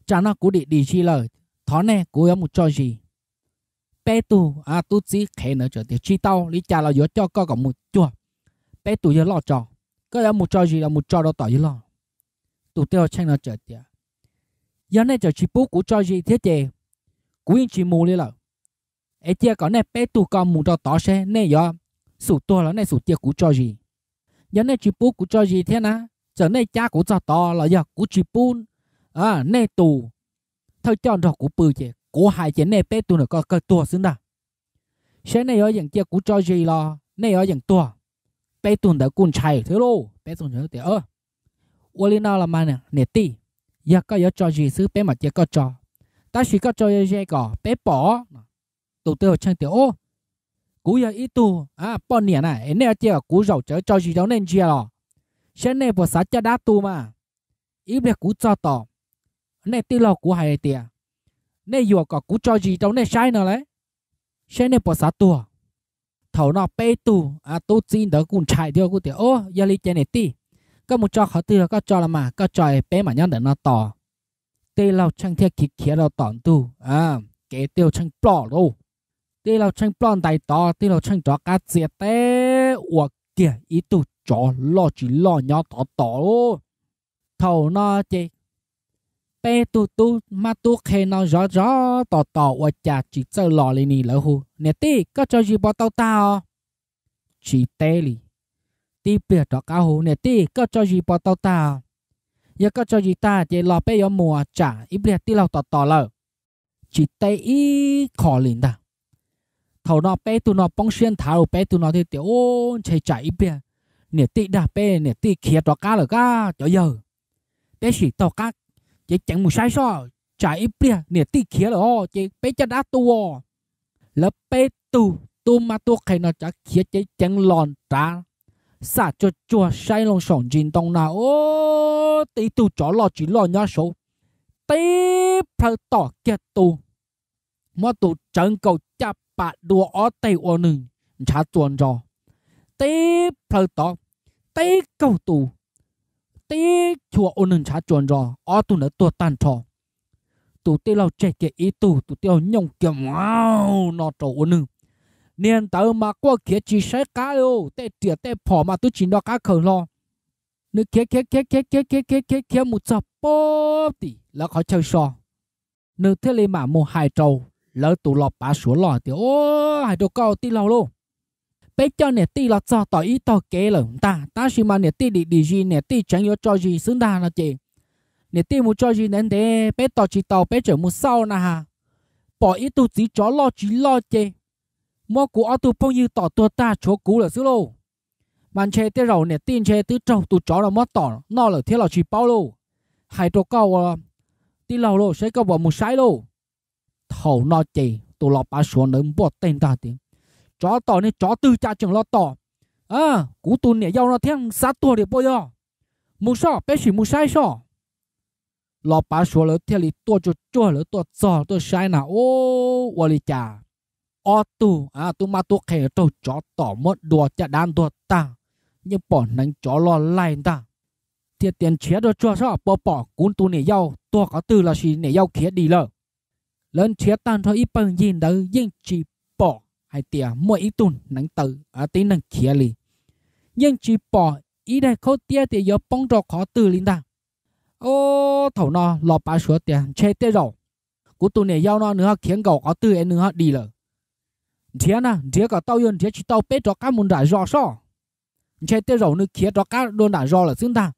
tsam no kuv dim dim zis lawm, thov nej kuv yuav mus tso zis. Peb tug tub txib qhev ntawd txawm tias, Tsis tau, li cas los yuav coj koj kom mus cuag peb tus yawg loj tso. Koj yuav mus tso zis los mus tso rau tom yawg loj. Tus tij laug Tsheej no txawm tias, Yog nej txawm tsis pub kuv tso zis thiab ces kuv yeej tsis mus li lawm. Es cia kom nej peb tug ko mus rau tod seb nej yuav xum tuag los nej xum cia kuv tso zis. Yog nej tsis pub kuv tso zis thiab na, txawm nej cab kuv txog tod los yog kuv tsis pub nej tus thawj coj nrog kuv pw ces kuv hais ces nej peb tug ntawm ko kawg tuag xwb ntag. Seb nej yuav yeem cia kuv tso zis los nej yuav yeem tuag. Peb tug ntawd kuj ntshai thiab lauj, peb tug ntawd tias, Ua li no los mas niam tij, yog koj yuav tso zis xwb peb mam cia koj tso, tab sis koj tso ze ze kom peb pom. Tus tij laug Tsheej tias, Au, kuv yog ib tug poj niam na es nej cia kuv zaum tsawv tso zis rau nej ntsia los, seb nej puas xav caj dab tu mas. Ib pliag kuv txog tom, nej tij laug kuv hais tias nej yuam kom kuv tso zis rau nej saib no las, seb nej puas xav tuag. Thaum no peb tug tub txib ntawd kuj ntshai thiab kuj tias, Au, yog li ces niam tij, koj mus tso qhov twg los koj tso los mas, koj tso peb mam nyob ntawm no tos. Tij laug Tsheej thiaj khiav khiav rau tom ntug kev, tij laug Tsheej ploj lauj. Tij laug Tsheej ploj ntais tod, tij laug Tsheej rov qab txia teb ua kiag ib tug tsov loj tsis loj nyob tod tos lauj. Thaum no ces peb tug tub mab tub qhe no zov zov tos tos ua cas tsis txawj los li ni, lawv hu, Niam tij, koj tso zis puas tau tag os? Tsis teb li. Tib pliag rov qab hu, Niam tij, koj tso zis puas tau tag? Yog koj tso zis tag ces los peb yuav mus tsam ib pliag tij laug tos tos lawm. Tsis teb ib qho li ntag. Thaum no peb tug no poob siab nthav, peb tug no thiaj tias, Ub, ntshe tsam ib pliag niam tij dag peb, niam tij khiav rov qab lawm kab cov yawg. Peb sim taug qab ceev ceev mus saib soj, tsam ib pliag niam tij khiav lawm os ces peb caj dab tu. Lawv peb tug tub mab tub qhe no txawm khiav ceev ceev los nrad, xam tsuag tsuag saib loo saum ntsis ntoo na, ub, tib tug tsov loj tsis loj nyob saud, tib plhaw tom kiag tus, muab tus tsawv nkaus caj pas dua ob teg ua nws ntshav txuas nrho, tib plhaw tod, tib kaug tus, tib chua ua nws ntshav tsuas nrho, ob tug ntawd tuag tag nrho. Tus tij laug tseg kiag ib tug, tus tij laug nyooj kiag no rau ua nws. Niag ntawd mas quaj khiav tsis saib qab li, tej riam tej phom mas twb tsis nco qab khaws hlo. Nws khiav khiav khiav khiav khiav khiav khiav khiav mus txog pem tim lawv qhov chaw so, nws thiaj li mam mus hais rau lawv tus los pav suav loj tias, Ub, hais rau koj tij laug lauj, peb coj niam tij los txog tom ib tog kev lawm ntag, tab sis mas niam tij dim dim zis, niam tij tseev yuav tso zis xwb ntag no ces niam tij mus tso zis ntev ntev peb tos tsis tau, peb tseem mus xauj na has, pom ib tug txiv tsov loj tsis loj ces muab kuv ob tug phooj ywg tom tuag tag tshuav kuv lawm xwb lauj. Mas ntshe tej zaum niam tij ntshe twb raug tus tsov no muab tom noj lawm thiab los tsis paub lauj. Hais rau koj ua tij laug lauj, seb koj puas mus saib lauj. Thaum no ces tus los pav suav ntawd npuaj teg ntag tias, Tsov tom niag tsov twg cas tseem los tom kuv tus niam yau no thiab, xav tuag tiag puas yog? Mus soj, peb sim mus saib soj. Los pav suav lawv thiaj li tuaj tsuag tsuag, lawv tuaj txog tuaj saib na, ub, ua li cas ob tug tub mab tub qhe raug tsov tom muab dua caj dab ntuag tag, yeej pom hneev tsov loj laig ntag. Thiaj tias, Nrhiav dua tsuag soj puas pom kuv tus niam yau tuag qhov twg lossis niam yau khiav dim lawm. Lawv nrhiav tag nrho ib pawg ncig ntawd yeej tsis pom hais tias muaj ib tug hneev taw tib neeg khiav li, yeej tsis pom ib daig khaub tiab tias yuav poob rau qhov twg li ntag. Thaum no Los Pav Suav tias ntshe tej zaum kuv tus niam yau no nws ho khiav nkaum qhov twg es nws ho dim lawm. Nrhiav na nrhiav kom tau, yuav nrhiav tsis tau peb rov qab mus nram zos soj. Ntshe tej zaum nws khiav rov qab dua nram zos lawm xwb ntag.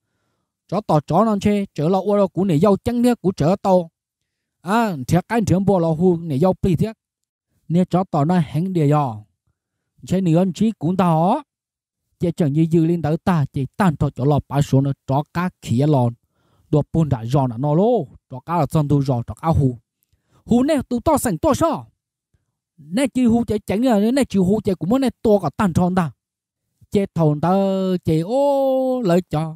Tsov tom tsov no ntshe tseem los ua rau kuv niam yau ceeb thiab kuv tseem tau nrhiav qaib nrhiav npua los hu niam yau plig thiab. Niag tsov tom no heev diam yog, ntshe nws yuav ntsib kuv ntag. Ces tseem yws yws li ntawd tag ces tag nrho cov Los Pav Suav no rov qab khiav los dua puag nram zos nram no lauj, rov qab los txog ntug zos rov qab hu, hu nej tus Toj Xeem tuaj soj. Nej cia li hu ceev ceev, nej tsis hu ces kuv muab nej tua kom tag nrho ntag. Ces thaum ntawd ces lawv cov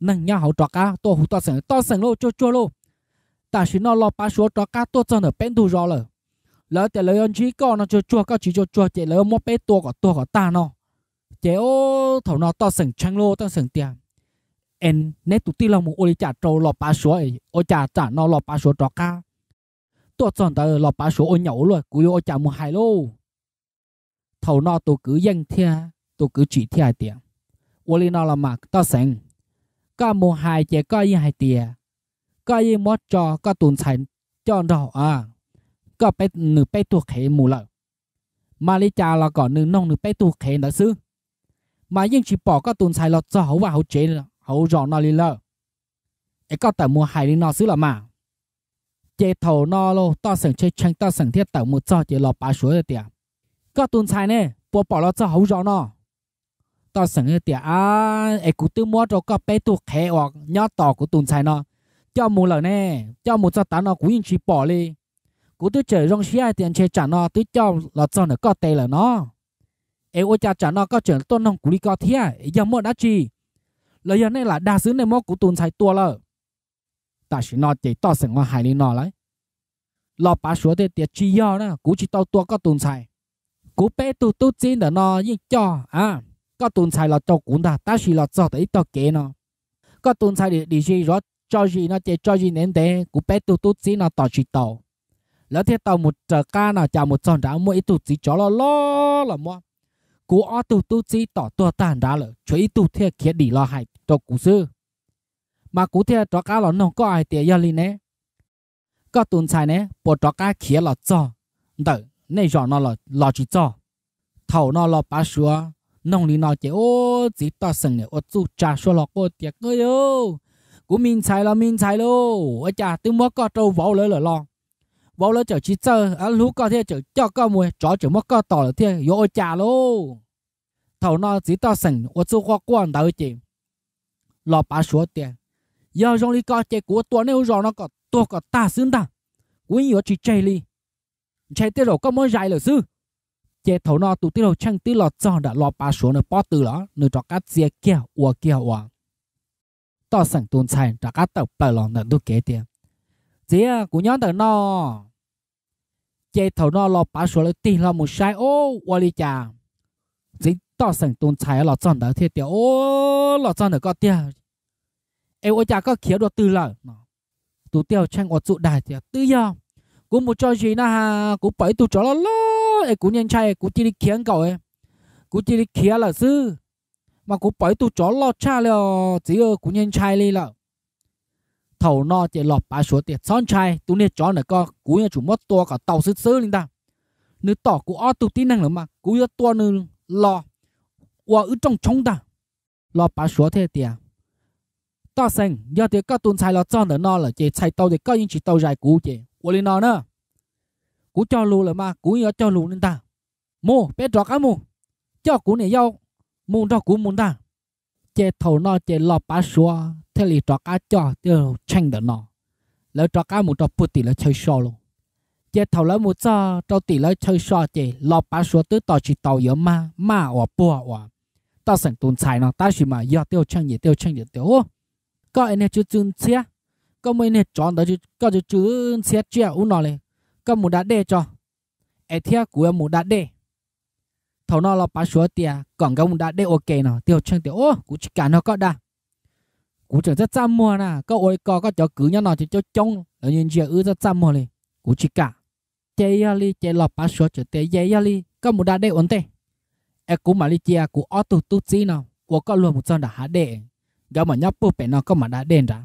neeg nyob hauv rov qab tuaj hu Toj Xeem, Toj Xeem lauj, tsuag tsuag lauj, tam sim no Los Pav Suav rov qab tuaj txog ntawm peb ntug zos lawm. Lawv tias lawv yuav ntsib koj no, tsuag tsuag, koj tsis tsuag tsuag ces lawv yuav muab peb tua kom tuag kom tag no. Ces thaum no Toj Xeem tshee lauj, Toj Xeem tias, es neb tus tij laug mus ua li cas rau Los Pav Suav, ua cas tam no Los Pav Suav rov qab tuaj txog ntawd Los Pav Suav ua nyaum ua luaj, kuv yuav ua cas mus hais lauj? Thaum no tus kwv yeej thiab tus kwv tsim thiaj hais tias, ua li no los mas Toj Xeem, koj mus hais ces koj yeej hais tias koj yeej muab tso koj tus ntxhais coj nrog koj, nws peb tug qhev mus lawm. Mas li cas los kom nws noog nws peb tug qhev ntawd xwb, mas yeej tsis pom koj tus ntxhais los txog hauv vaj hauv tsev hauv zos no li lawm. Es koj tawm mus hais li no xwb los mas. Ces thaum no Toj Xeem tshee tshee, Toj Xeem thiaj tawm mus txog ces Los Pav Suav tias, koj tus ntxhais ne puas pom los txog hauv zos no? Toj Xeem tias, es kuv twb muab rau koj peb tug qhev uas nyob tos kuv tus ntxhais no coj mus lawm ne, coj mus txog tav no kuv yeej tsis pom li. Kuv twb tseem zoo siab hais tias ntshe tsam no twb coj los txog ntawm koj tes lawm no. Es ua cas tsam no koj tseem tuaj noog kuv li ko thiab, yog muaj dab tsi? Los yog nej lam dag xwb nej muab kuv tus ntxhais tua lawm? Tam sim no ces Toj Xeem ho hais li no lawm. Los Pav Suav thiaj tias, tsis yog na, kuv tsis tau tua koj tus ntxhais. Kuv peb tug tub txib ntawm no yeej coj koj tus ntxhais los rau kuv ntag, tab sis los txog tom ib tog kev no, koj tus ntxhais dim dim zis, zov tso zis no ces tso zis ntev ntev, kuv peb tug tub txib no tos tsis tau. Lawv thiaj tau mus raws qab no cas mus txog nrad muaj ib tug txiv tsov loj loj los muab kuv ob tug tub txib tom tuag tag nrad lawm, tshuav ib tug thiaj khiav dim los hais rau kuv xwb. Mas kuv thiaj rov qab los noog koj hais tias yog li ne, koj tus ntxhais ne puas rov qab khiav los txog ntawm nej zos no los tsis txog? Thaum no Los Pav Suav noog li no ces ub, txiv Toj Xeem niam ua txuj tsa suab hlo quaj tias, kuv me ntxhais los me ntxhais lauj, ua cas twb muab koj rau vauv lawv lawm los? Vauv lawv tseem tsis txawj hlub koj thiab tseem coj koj mus, tsov tseem muab koj tom lawm thiab yuav ua cas lauj? Thaum no txiv Toj Xeem ua txuj quaj quaj ntawd ces Los Pav Suav tias, yog zoo li ko ces kuv ua tua nej lub zos no kom tuag kom tag xwb ntag, kuv yeej yuav tsis tseg li. Ntshe tej zaum koj muab zais lawm xwb. Ces thaum no tus tij laug Tsheej twb los txog nram Los Pav Suav nws pob tw los, nws rov qab txia kiag ua kiag uas Toj Xeem tus ntxhais rov qab tawm plaws los ntawm ntug kev tias, txiv, kuv nyob ntawm no. Ces thaum no Los Pav Suav lawv tig hlo mus saib, ub, ua li cas txiv Toj Xeem tus ntxhais los txog ntawd thiaj tias, ub, los txog ntawm koj tiag, es ua cas koj khiav dua twg lawm no? Tus tij laug Tsheej ua txuj dag tias, twb yog kuv mus tso zis na has, kuv pom ib tug tsov loj loj es kuv ntshai ntshai kuv cia li khiav nkaum, kuv cia li khiav lawm xwb. Mas kuv pom ib tug tsov loj tshaj li os txiv, kuv ntshai ntshai li lawm. Thaum no ces Los Pav Suav tias, txhob ntshai, tus niag tsov ntawm ko kuv yuav tsum muab tua kom tau xwb xwb li ntag. Nws tom kuv ob tug tib neeg lawm mas kuv yuav tua nws los ua wb rooj tshoob ntag. Los Pav Suav thiaj tias, Toj Xeem, yog tias koj tus ntxhais los txog ntawm no lawm ces txhais tau tias koj yeej tsis tau zais kuv ces ua li no na, kuv cog lus lawm mas kuv yuav cog lus li ntag. Mus, peb rov qab mus, coj kuv niam yau mus nrog kuv mus ntag. Ces thaum no ces Los Pav Suav thiaj li rov qab coj tij laug Tsheej ntawm no, lawv rov qab mus rau puag tim lawv chaw so lauj. Ces thaum lawv mus txog rau tim lawv chaw so ces Los Pav Suav twb tos tsis tau yuav maj maj uas puag uas Toj Xeem tus ntxhais no, tab sis mas yog tij laug Tsheej ces tij laug Tsheej tias, koj es niag tsw tsw ntxhiab, koj muaj ib niag tsov ntawd koj tsw tsw ntxhiab tsiaj ub no li, koj mus da dej tso, es thiab kuv yuav mus da dej. Thaum no Los Pav Suav tias kom nkawd mus da dej ua ke no, tij laug Tsheej tias, kuv tsis kam nrog koj da, Kuv tseem txaj txaj muag na, koj ua li ko koj cov kwv nyob no ces coob coob lawv ntsia wb txaj txaj muag li, kuv tsis kam. Ces yog li ces Los Pav Suav tseem tias, Ces yog li koj mus da dej ua ntej es kuv mam li cia kuv ob tug tub txib no ua koj luag mus txog nram hav dej, nkawd mam nyob puag pem no koj mam da dej nrad.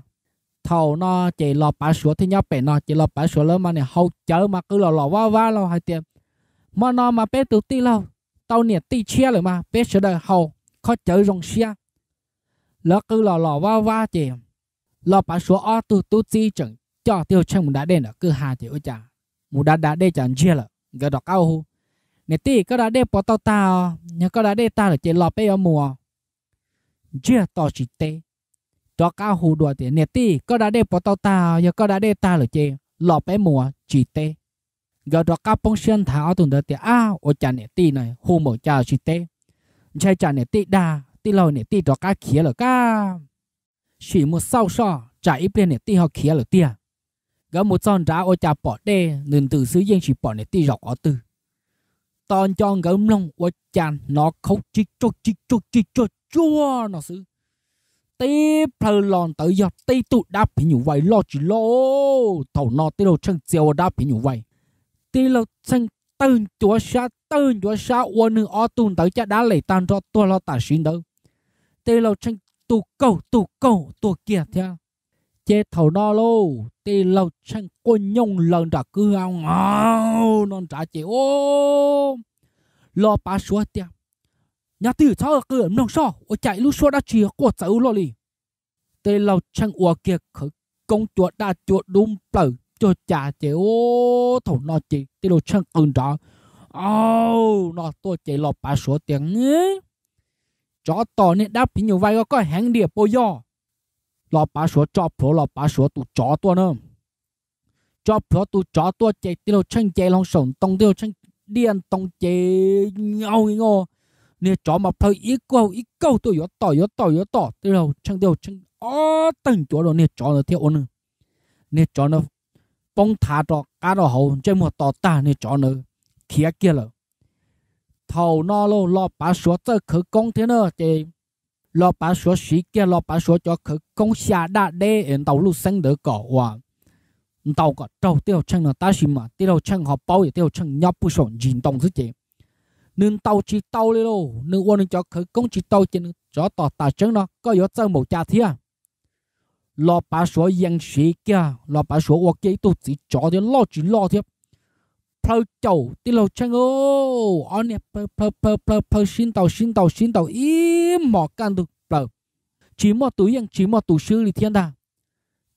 Thaum no ces Los Pav Suav thiaj nyob pem no ces Los Pav Suav lawv mas niam haus cawv mas qw los los vab vab los hais tias, Hmo no mas peb tus tij laug tau niam tij tshiab lawm mas peb sawv daws haus khob cawv zoo siab. Lawv qw los los vab vab ces Los Pav Suav ob tug tub txib tseem coj tij laug Tsheej mus da dej ntawm kwj ha ces ua cas mus da da dej cas ntsiag lawm, nkawd rov qab hu, Niam tij, koj da dej puas tau tag os? Yog koj da dej tag lawm ces los peb yuav mus. Ntsiag to tsis teb, rov qab hu dua tias, Niam tij, koj da dej puas tau tag? Yog koj da dej tag lawm ces los peb mus. Tsis teb. Nkawd rov qab poob siab nthav ob tug ntawd tias, Ab, ua cas niam tij no hu npaum cas tsis teb? Ntshai tsam niam tij dag tij laug niam tij rov qab khiav lawm kab. Sim mus xauj soj tsam ib pliag niam tij ho khiav lawm tiag. Nkawd mus txog nrad ua cas pom dej ntws ntws xwb yeej tsis pom niam tij zaum qhov twg. Tos nco nkawd mloog ua cas hnov khaub cig tsuag cig tsuag cig tsuag tsuag no xwb. Tib plhaw los ntawd yog tib tug dab phim nyuj vais loj tsis loj. Thaum no tij laug Tsheej txia ua dab phim nyuj vais, tij laug Tsheej tawg ncuav sab tawg ncuav sab ua nws ob tug ntawd caj dab lem tag nrho tuag los tam sim ntawd. Tij laug Tsheej tus kaug tus kaug tuag kiag thiab. Ces thaum no lauj, tij laug Tsheej quaj nyooj laws nram kwj ha no nrad ces, Los Pav Suav tias, Nyob twj ywm txhob qw mloog soj, ua cas ib lub suab dab tsi quaj txawv ua luaj li. Tij laug Tsheej ua kiag khawv koob cua daj cua dub nplawm cuag cas ces, thaum no ces tij laug Tsheej qw nrad, Au, no tuaj ces Los Pav Suav tias, Tsov tom niag dab phim nyuj vais ko koj heev diam puas yog? Los Pav Suav tso plhuav Los Pav Suav tus tsov tuaj na. Tso plhuav tus tsov tuaj ces tij laug Tsheej nce hlo saum ntoo, tij laug Tsheej diaj ntoo ces nyaub nyaub, niag tsov mas plhaw ib kaug ib kaug tuaj yuav tom yuav tom yuav tom tij laug Tsheej, tij laug Tsheej ob tawg ncuav rau niag tsov ntawd thiab ua nws, niag tsov ntawd poob thav rov qab rau hauv ntsej muag to tag niag tsov ntawd khiav kiag lawm. Thaum no lauj, Los Pav Suav txawj khawv koob thiab na ces Los Pav Suav siv kiag Los Pav Suav cov khawv koob xya daj deb es ntaus lub xeeb ntawd kom ua, ntaus kom raug tij laug Tsheej no tab sis mas tij laug Tsheej ho paub yog tij laug Tsheej nyob puag saum ntsis ntoo xwb ces nws ntaus tsis tau li lauj, nws ua nws cov khawv koob tsis tau ces nws tsov tom tas tseeb no koj yuav txawj npaum cas thiab. Los Pav Suav yees siv kiag, Los Pav Suav ua kiag ib tug txiv tsov thiab loj tsis loj thiab, plhaw caum tij laug Tsheej, ob niag plhaw plhaw plhaw plhaw sib ntaus sib ntaus sib ntaus ib hmos kaj ntug plaws, tsis muaj tus yeej tsis muaj tus swb li thiab ntag.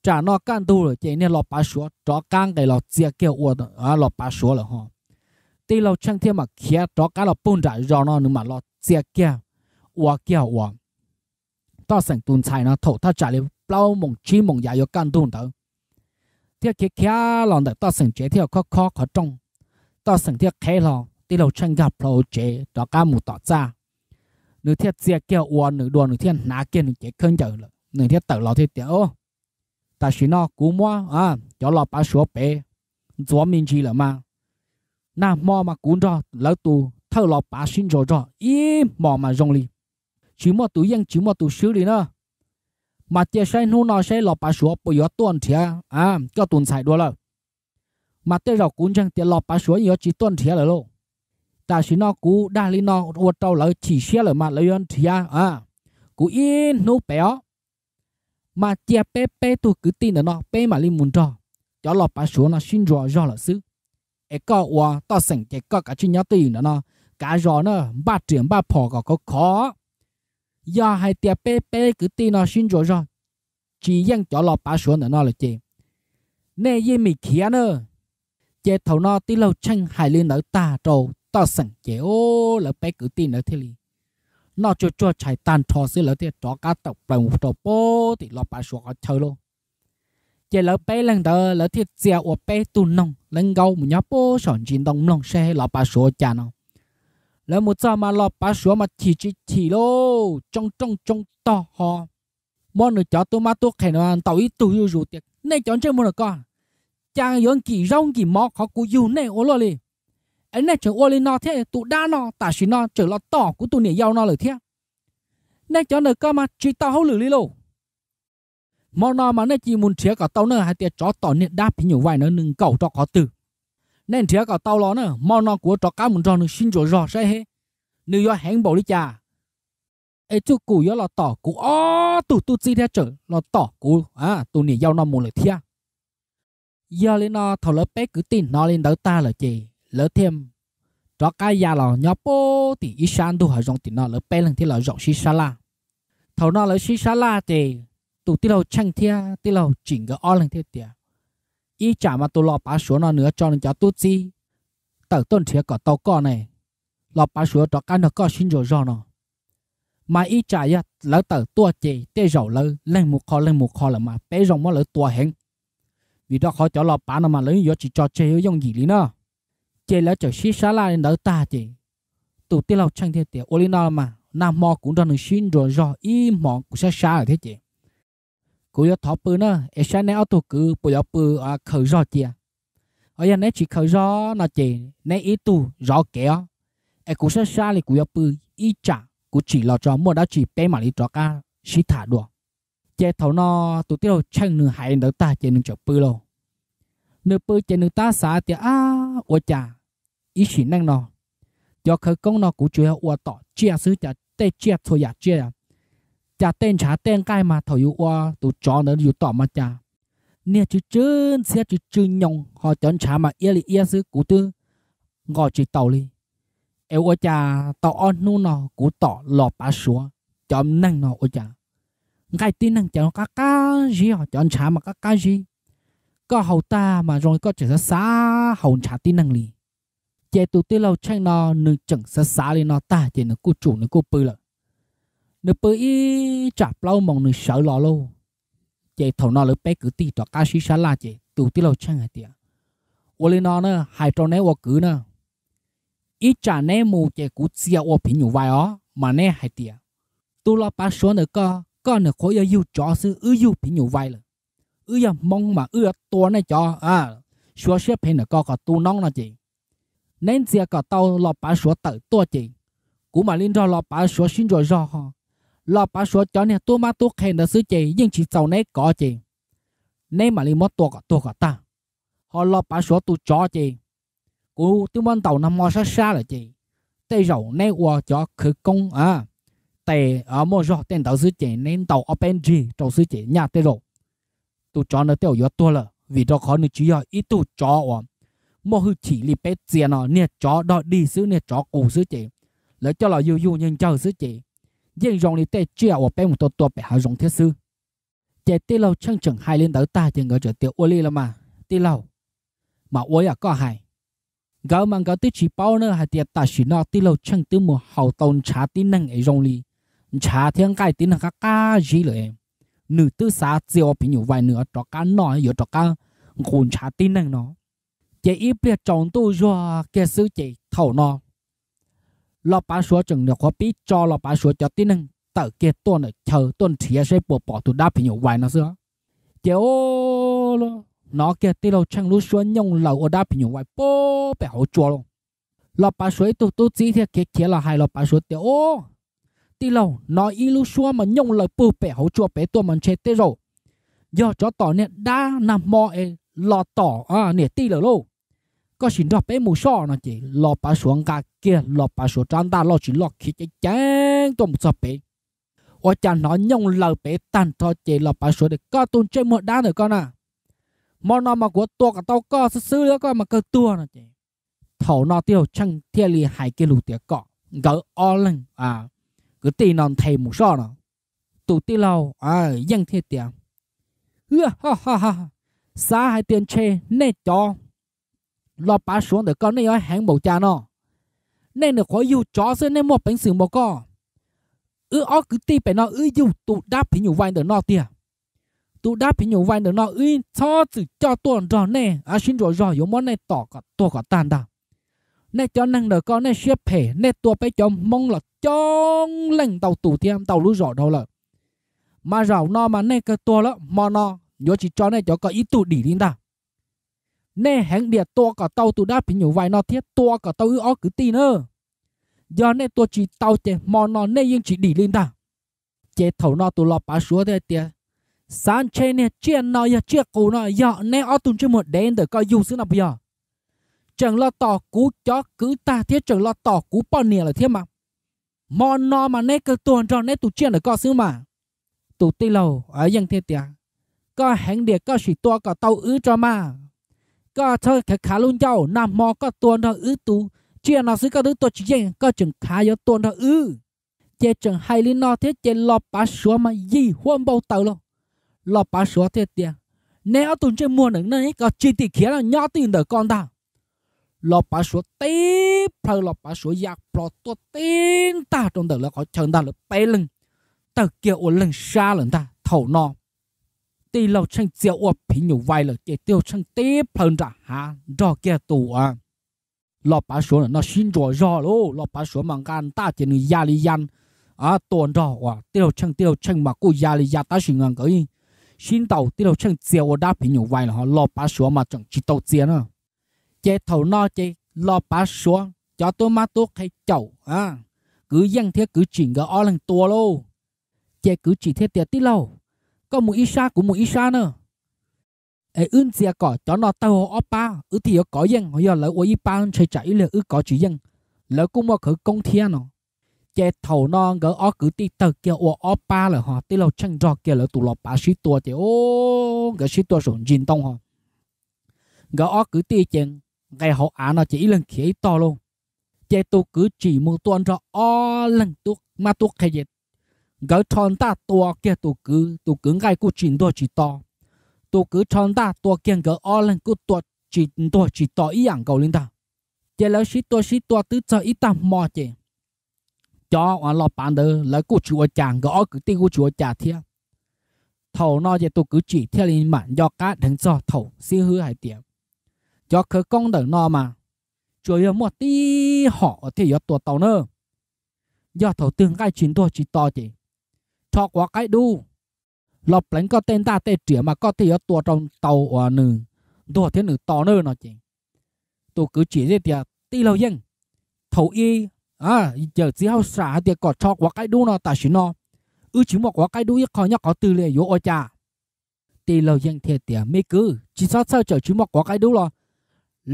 Tsam no kaj ntug lawm ces niag Los Pav Suav rov qab nqes los txia kiag ua Los Pav Suav lawm ho. Tij laug Tsheej thiaj mam khiav rov qab los puag nram zos no nws mam los txia kiag ua kiag ua Toj Xeem tus ntxhais no thaum thaj tsam li plaub moos tsib moos yav yuav kaj ntug ntawd, thiaj khiav khiav los ntawm Toj Xeem tsev thiaj khob khob qhov rooj. Toj Xeem thiaj qheb hlo tij laug Tsheej nkag plho hauv tsev rov qab mus tom txaj. Nws thiaj txia kiag ua nws dua, nws thiaj hnav kiag nws cev khaub ncaws lawm, nws thiaj tawm los thiaj tias, Tam sim no kuv muab cov Los Pav Suav pem ntxuav me ntsis lawm mas, nag hmo mas kuv nrog lawv tus thawj Los Pav sib ntsuas zog ib hmos mas zoo li, tsis muaj tus yeej tsis muaj tus swb li na. Mas cia saib hnub no saib Los Pav Suav puas yuav tuaj nrhiav koj tus ntxhais dua lawm. Mas tej zaum kuv ntseeg tias Los Pav Suav yuav tsis tuaj nrhiav lawm lauj. Tam sim no kuv dag li no ua rau lawv chim siab lawm mas lawv yuav nrhiav kuv ib hnub pem os. Mas cia peb peb tug kwv tij ntawm no peb mam li mus nrog cov Los Pav Suav no sib ntsuas zog lawm xwb. Es koj ua Toj Xeem ces koj kav tsij nyob twj ywm ntawm no kav zos na, npaj riam npaj phom kom khov khov. Yog hais tias peb peb kwv tij no sib ntsuas zog tsis yeej cov Los Pav Suav ntawm no lawm ces nej yeej meem khiav na. Ces thaum no tij laug Tsheej hais li ntawd tag rau Toj Xeem ces lawv peb kwv tij ntawd thiaj li noj tsuag tsuag tshais tag nrho xwb lawv thiaj rov qab tawm plaws mus rau puag tim Los Pav Suav qhov chaw lauj. Ces lawv peb leeg ntawd lawv thiaj txia ua peb tug noog leeb nkaub mus nyob puag saum ntsis ntoo mloog saib Los Pav Suav ua cas no. Lawv mus txog mas Los Pav Suav mas chim tsis chim lauj, tsoo rooj tsoo tog ho muab nws cov tub mab tub qhe no ntaus ib tug zuj zus tias, Nej cov ntsej muag no ko, cas yuav nkim zaub nkim mov qhov kuv yug nej ua luaj li? Es nej tseem ua li no thiab, tus dab no tam sim no tseem los tom kuv tus niam yau no lawm thiab. Nej cov ntawm ko mas tsis tau hauj lwm li lauj. Hmo no mas nej cia li mus nrhiav kom tau na, hais tias tsov tom niag dab phim nyuj vais na nws nkaum rau qhov twg. Nej nrhiav kom tau los na, hmo no kuv yuav rov qab mus nrog nws sib ntsuas zog saib nws yuav heev npaum li cas, es txuj kum yuav los tom kuv ob tug tub txib thiab tseem los tom kuv tus niam yau no mus lawm thiab. Yog li no thaum lawv peb kwv tij hnov li ntawd tag lawm ces lawv thiaj rov qab ya los nyob puag tim ib sab ntug hav zoov tim no, lawv peb leeg thiaj los zaum sib sab laj. Thaum no lawv sib sab laj ces tus tij laug Tsheej thiab tij laug Tsim nkawd ob leeg thiaj tias, ib tsam mas tus los pav suav no nws yuav tso nws cov tub txib tawm tuaj nrhiav kom tau koj ne, los pav suav rov qab nrog koj sib ntsuas zog no. Mas ib tsam yog lawv tawm tuaj ces tej zaum lawv leeg mus qho leeg mus qho lawm mas peb zoo muab lawv tua heev, vim rau qhov cov los pav no mas lawv yuav tsis tso tseg yooj yim li na. Ces lawv txawm sib sab laj li ntawd tag ces tus tij laug Tsheej thiaj tias, ua li no mas nag hmo kuv nrog nws sib ntsuas zog ib hmos kuv sab sab lawm thiab ces kuv yuav thov pw na, es saib neb ob tug kwv puas yuav pw khaws zog cia. Ho yog neb tsis khaws zog no ces neb ib tug zov kev os, es kuv sab sab li kuv yuav pw ib tsam kuv tsim los tso muaj dab tsi peb mam li rov qab sib tham dua. Ces thaum no tus tij laug Tsheej nws hais li ntawd tag ces nws txawm pw lauj. Nws pw ces nws tab xav tias, ab, ua cas ib sim neej no cov khawv koob no kuv tsuas yog ua tom tsiaj xwb, cas tej tsiaj txhua yam tsiaj, cas tej ntshav tej nqaij mas thaum yus ua tus tsov ntawd yus tom mas cas niag tsw tsw ntxhiab tsw tsw nyoos, ho cov ntshav mas iab li iab xwb kuv twb nqos tsis taus li. Es ua cas tau ob hnub no kuv tom los pav suav cov neeg no ua cas nqaij tib neeg cas qab qab zib, ho cov ntshav mas qab qab zib. Koj haus tag mas zoo li koj tseem xav xav haus ntshav tib neeg li. Ces tus tij laug Tsheej no nws tseem xav xav li no tag ces nws kuj tsum nws kuj pw lawm. Nws pw ib tsam plaub moos nws sawv los lauj. Ces thaum no lawv peb kwv tij rov qab sib sab laj ces tus tij laug Tsheej hais tias, ua li no na, hais rau neb ua kwv na, ib tsam neb mus ces kuv txia ua phim nyuj vais os mas neb hais tias, tus los pav suav ntawm ko, koj niam qhuav yog yug tsov xwb, wb yug phim nyuj vais lawm. Wb yog Hmoob mas wb yuav tua nej cov suav siab phem ntawm ko kom tu noob no ces neb ntxias kom tau los pav suav tawm tuaj ces kuv mam li nrog los pav suav sib ntsuas zog ho. Los pav suav cov niag tub mab tub qhe ntawd xwb ces yeej tsis txaus neb kov ces neb mam li muab tua kom tuag kom tag. Ho los pav suav tus tsov ces kuv twb muab ntaus nag hmo sab sab lawm ces tej zaum neb ua cov khawv koob tes muaj zog tej ntawd xwb ces neb ntaus ob peb nrig rau xwb ces nyaj tej zaum tus tsov ntawd tej zaum yuav tuag lawm, vim rau qhov nws tsis yog ib tug tsov uas muaj hwj chim li peb txia no, niag tsov dog dig xwb, niag tsov qus xwb ces lawv coj los yug yug ncawg ncawg xwb ces yeej zoo li tej tsiaj uas peb mus tua tua pem hav zoov thiab xwb. Ces tij laug Tsheej tseem hais li ntawd tag ces nkawd txawm tias, ua li los mas tij laug, mas ua yam koj hais. Nkawd mas nkawd twb tsis paub na hais tias tam sim no tij laug Tsheej twb mus haus tau ntshav tib neeg es zoo li ntshav thiab nqaij tib neeg qab qab zib lawm. Nws twb xav txia ua phim nyuj vais, nws yuav rov qab noj, yuav rov qab nqus ntshav tib neeg no. Ces ib pliag tsaus ntuj zuag kiag xwb ces thaum no los pav suav tseem nyuam qhuav pib tso los pav suav cov tib neeg tawm kiag tuaj ntawm chaw tuaj nrhiav saib puas pom tus dab phim nyuj vais no xwb. Ces hnov kiag tij laug Tsheej lub suab nyooj laws ua dab phim nyuj vais puag pem hauv tsua lauj. Los pav suav ib tug tub txib thiaj khiav khiav los hais los pav suav tias, o, tij laug, hnov ib lub suab mas nyooj laws puag pem hauv tsua pem tuaj mas ntshe tej zaum yog tsov tom niag dab nag hmo es los tom niam tij lawm lauj. Koj sim nrog peb mus soj no ces los pav suav nqa kiag los pav suav rab ntaj loj tsis loj khiav ceev ceev tuaj mus txog pem. Ua cas hnov nyooj laws pem tag nrho ces los pav suav tias, koj tus ntsej muag dab ntawm koj na, hmo no mas kuv tua kom tau koj xwb xwb li, koj mas kawg tuag no ces thaum no tij laug Tsheej thiaj li hais kiag lus tias kom nkawd ob leeg kwv tij no nthe mus soj no. Tus tij laug Yeej thiaj tias, xav hais tias ntshe nej cov los pav suav ntawm ko nej yuav heev npaum cas no. Nej nyuam qhuav yug tsov xwb nej muaj peev xwm npaum ko. Wb ob kwv tij pem no wb yug tus dab phim nyuj vais ntawm no tiag. Tus dab phim nyuj vais ntawm no wb txhob txwm coj tuaj nrog nej sib ntsuas zog, yuav muab nej tom kom tuag kom tag ntag. Nej cov neeg ntawm ko nej siab phem, nej tua peb cov Hmoob los coob leej ntau tus thiab ntau lub zos dhau lawm. Mas zaum no mas nej kawg tuag lawm, hmo no yuav tsis tso nej cov ko ib tug dim li ntag. Nej heev diam tua kom tau tus dab phim nyuj vais no thiab tua kom tau wb ob kwv tij na. Yog nej tua tsis tau ces hmo no nej yeej tsis dim li ntag. Ces thaum no tus los pav suav thiaj tias, Xav ntshe niag tsiaj no yog tsiaj qus no yog neb ob tug ntsej muag dev ntawm ko yug xwb no puas yog? Tseem los tom kuv cov kwv tag thiab tseem los tom kuv poj niam lawm thiab mas. Hmo no mas neb kawg tuag nrog neb tus tsiaj ntawm ko xwb mas. Tus tij laug Yeej thiaj tias, koj heev diam, koj sim tua kom tau wb tso mas. Koj txhob khav khav lub ncauj, nag hmo koj tua nrog wb tus tsiaj no xwb koj twb tua tsis yeej, koj tseem khav yuav tua nrog wb. Ces tseem hais li no thiab ces Los Pav Suav mas yim huab npau taws los. Los Pav Suav thiaj tias, neb ob tug ntsej muag ntawm no ko tsis tim khiav no nyob twj ywm ntawm ko ntag. Los Pav Suav tib plhaw Los Pav Suav ya plho tuaj tib ntag rau ntawm lawv qhov chaw ntag, lawv peb leeg tawg kiag ua leeg sab lawm ntag. Thaum no tij laug Tsheej txia ua phim nyuj vais lawm ces tij laug Tsheej tib plhaw nram hav nrog kiag tus Los Pav Suav ntawm no sib ntsuas zog lauj. Los Pav Suav mas nqa ntaj ces nws ya li ya tua nrog uas tij laug Tsheej, tij laug Tsheej mas kuj ya li ya tab sis mas nkawd sib ntaus, tij laug Tsheej txia ua dab phim nyuj vais lawm ho Los Pav Suav mas tseem tsis tau txia na. Ces thaum no ces Los Pav Suav cov tub mab tub qhe caum, kwv Yeej thiab kwv Tsim nkawd ob leeg tua lauj. Ces kwv Tsim thiaj tias, tij laug, koj mus ib sab kuv mus ib sab na, es wb ntxias kom cov no tawg ob pab wb thiaj yuav kov yeej, yog lawv ua ib pab ntshe tsam ib lig wb kov tsis yeej, lawv kuj muaj khawv koob thiab no. Ces thaum no nkawd ob kwv tij tawg kiag ua ob pab lawm ho tij laug Tsheej nrog kiag lawv tus Los Pav sib tua ces nkawd sib tua saum ntsis ntoo ho nkawd ob kwv tij ces nqes hauv av no ces ib leeg khiav ib tog lauj. Ces tus kwv Tsim mus tua nrog ob leeg tub mab tub qhe ces nkawd rho ntaj tua kiag tus kwv, tus kwv nqaij kuj tsis ntuag tsis to. Tus kwv rho ntaj tua kiag nkawd ob leeg kuj tua tsis ntuag tsis to ib yam nkaus li ntag. Ces lawv sib tua sib tua twb txog ib tag hmo ces cov uas Los Pav ntawd lawv kuj tsis ua cas, nkawd ob kwv tij kuj tsis ua cas thiab. Thaum no ces tus kwv Tsim thiaj li mam nco qab dheev txog thaum xib hwb hais tias, cov khawv koob ntawm no mas tsuas yog muaj tib hom uas thiaj yuav tua tau na. Yog thaum twg nqaij tsis ntuag tsis to ces rho quav qaib dub los pleev koj tej ntaj tej riam mas koj thiaj yuav tua rau tau uas nws ntuag thiab nws to na no ces tus kwv Tsim thiaj tias, tij laug Yeej, thaum ub yawm txiv hauj sam hais tias kom rho quav qaib dub no tam sim no wb tsis muaj quav qaib dub ib qho nyob qhov twg li yuav ua cas? Tij laug Yeej thiaj tias, me kwv, tsis txhob txhawj, txawm tsis muaj quav qaib dub los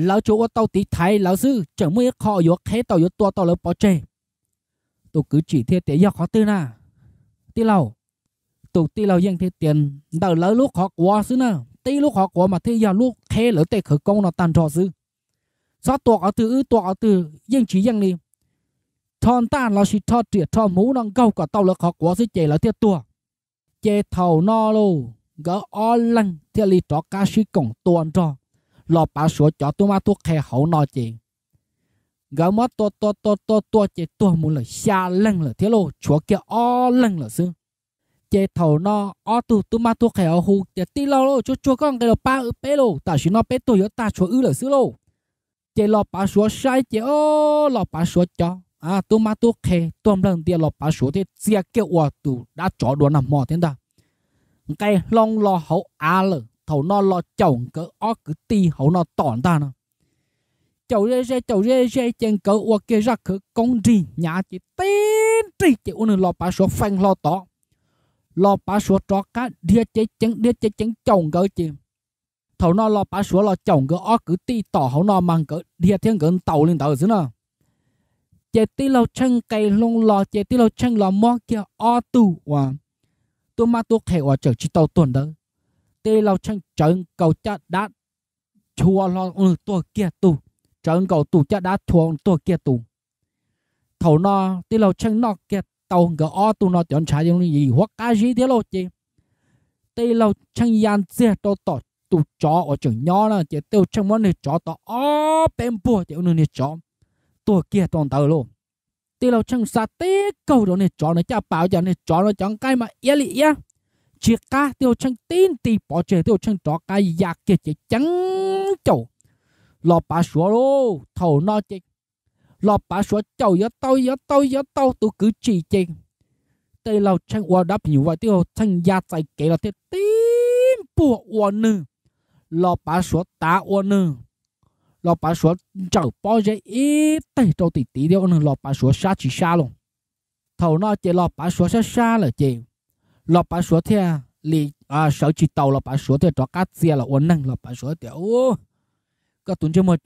lawv tsuas ua tau tiv thaiv lawv xwb, tseem muaj ib qho yuav qheb tau yuav tua tau lawv pov tseg. Tus kwv Tsim thiaj tias, yog qhov twg na tij laug? Tus tij laug Yeej thiaj tias, ntawm lawv lub qhov quav xwb na, tib lub qhov quav mas thiaj yog lub qheb lawv tej khawv koob no tag nrho xwb. Txhob tua qhov twg wb tua qhov twg yeej tsis yeej li. Rho ntaj los sis rho riam rho hmuv no nkaug kom tau lawv qhov quav xwb ces lawv thiaj tuag. Ces thaum no lauj, nkawd ob leeg thiaj li rov qab sib koom tua nrog Los Pav Suav cov tub mab tub qhe hauv no ces nkawd muab tua tua tua tua tua ces tuag mus lawm xya leeg lawm thiab lauj, tshuav kiag ob leeg lawm xwb. Ces thaum no ob tug tub mab tub qhe hauv hu tias, tij laug lauj, tsuag tsuag koj nqis los pab wb peb lauj, tam sim no peb tuag yuav tag tshuav wb lawm xwb lauj. Ces Los Pav Suav saib ces o, Los Pav Suav cov tub mab tub qhe tuag nplawg ntia, Los Pav Suav thiaj txia kiag ua tus dab tsov dua nag hmo thiab ntag. Nqes hlo los hauv av lawm, thaum no los caum nkawd ob kwv tij hauv no tom ntag no. Caum ze ze caum ze ze ces nkawd ua kiag zaj khawv koob nrig hnyav ces tib nrig ces ua nws Los Pav Suav fee hlo tod. Los Pav Suav rov qab dhia ceev ceev dhia ceev ceev caum nkawd ces thaum no Los Pav Suav los caum nkawd ob kwv tij tom hauv no mas nkawd dhia thiab nkawd ntaus li ntawd xwb na. Ces tij laug Tsheej nqes hlo los ces tij laug Tsheej los muab kiag ob tug uas tub mab tub qhe uas tseem tsis tau tuag ntawd, tij laug Tsheej tsawv nkaus caj dab chua hlo ua nws tuag kiag tus, tsawv nkaus tus caj dab chua tuag kiag tus. Thaum no tij laug Tsheej noj kiag tau nkawd ob tug no cov ntshav yim huab qab zib thiab lauj ces tij laug Tsheej ya ntxiag rau tom tus tsov uas tseem nyob na ces tij laug Tsheej muab niag tsov tod ob peb npuaj ces ua nws niag tsov tuag kiag rau ntawd lauj. Tij laug Tsheej xa tib kaug rau niag tsov no caj pas ua cas niag tsov no cov nqaij mas iab li iab, tsis qab. Tij laug Tsheej tib nti pov tseg, tij laug Tsheej rov qab ya kiag ceev ceev caum Los Pav Suav lauj. Thaum no ces Los Pav Suav caum yuav tau yuav tau yuav tau tus kwv Tsim ces tij laug Tsheej ua dab phim nyuj vais, tij laug Tsheej ya txais kev los thiaj tib npuaj ua nws, Los Pav Suav tav ua nws, Los Pav Suav ntsawm pob zeb ib teg rau tim tid thiab ua nws Los Pav Suav sab tsis sab lauj. Thaum no ces Los Pav Suav sab sab lawm ces Los Pav Suav thiaj li, sawv tsis tau los Pav Suav thiaj rov qab txia los ua neeg los Pav Suav tias, Koj tus ntsej muag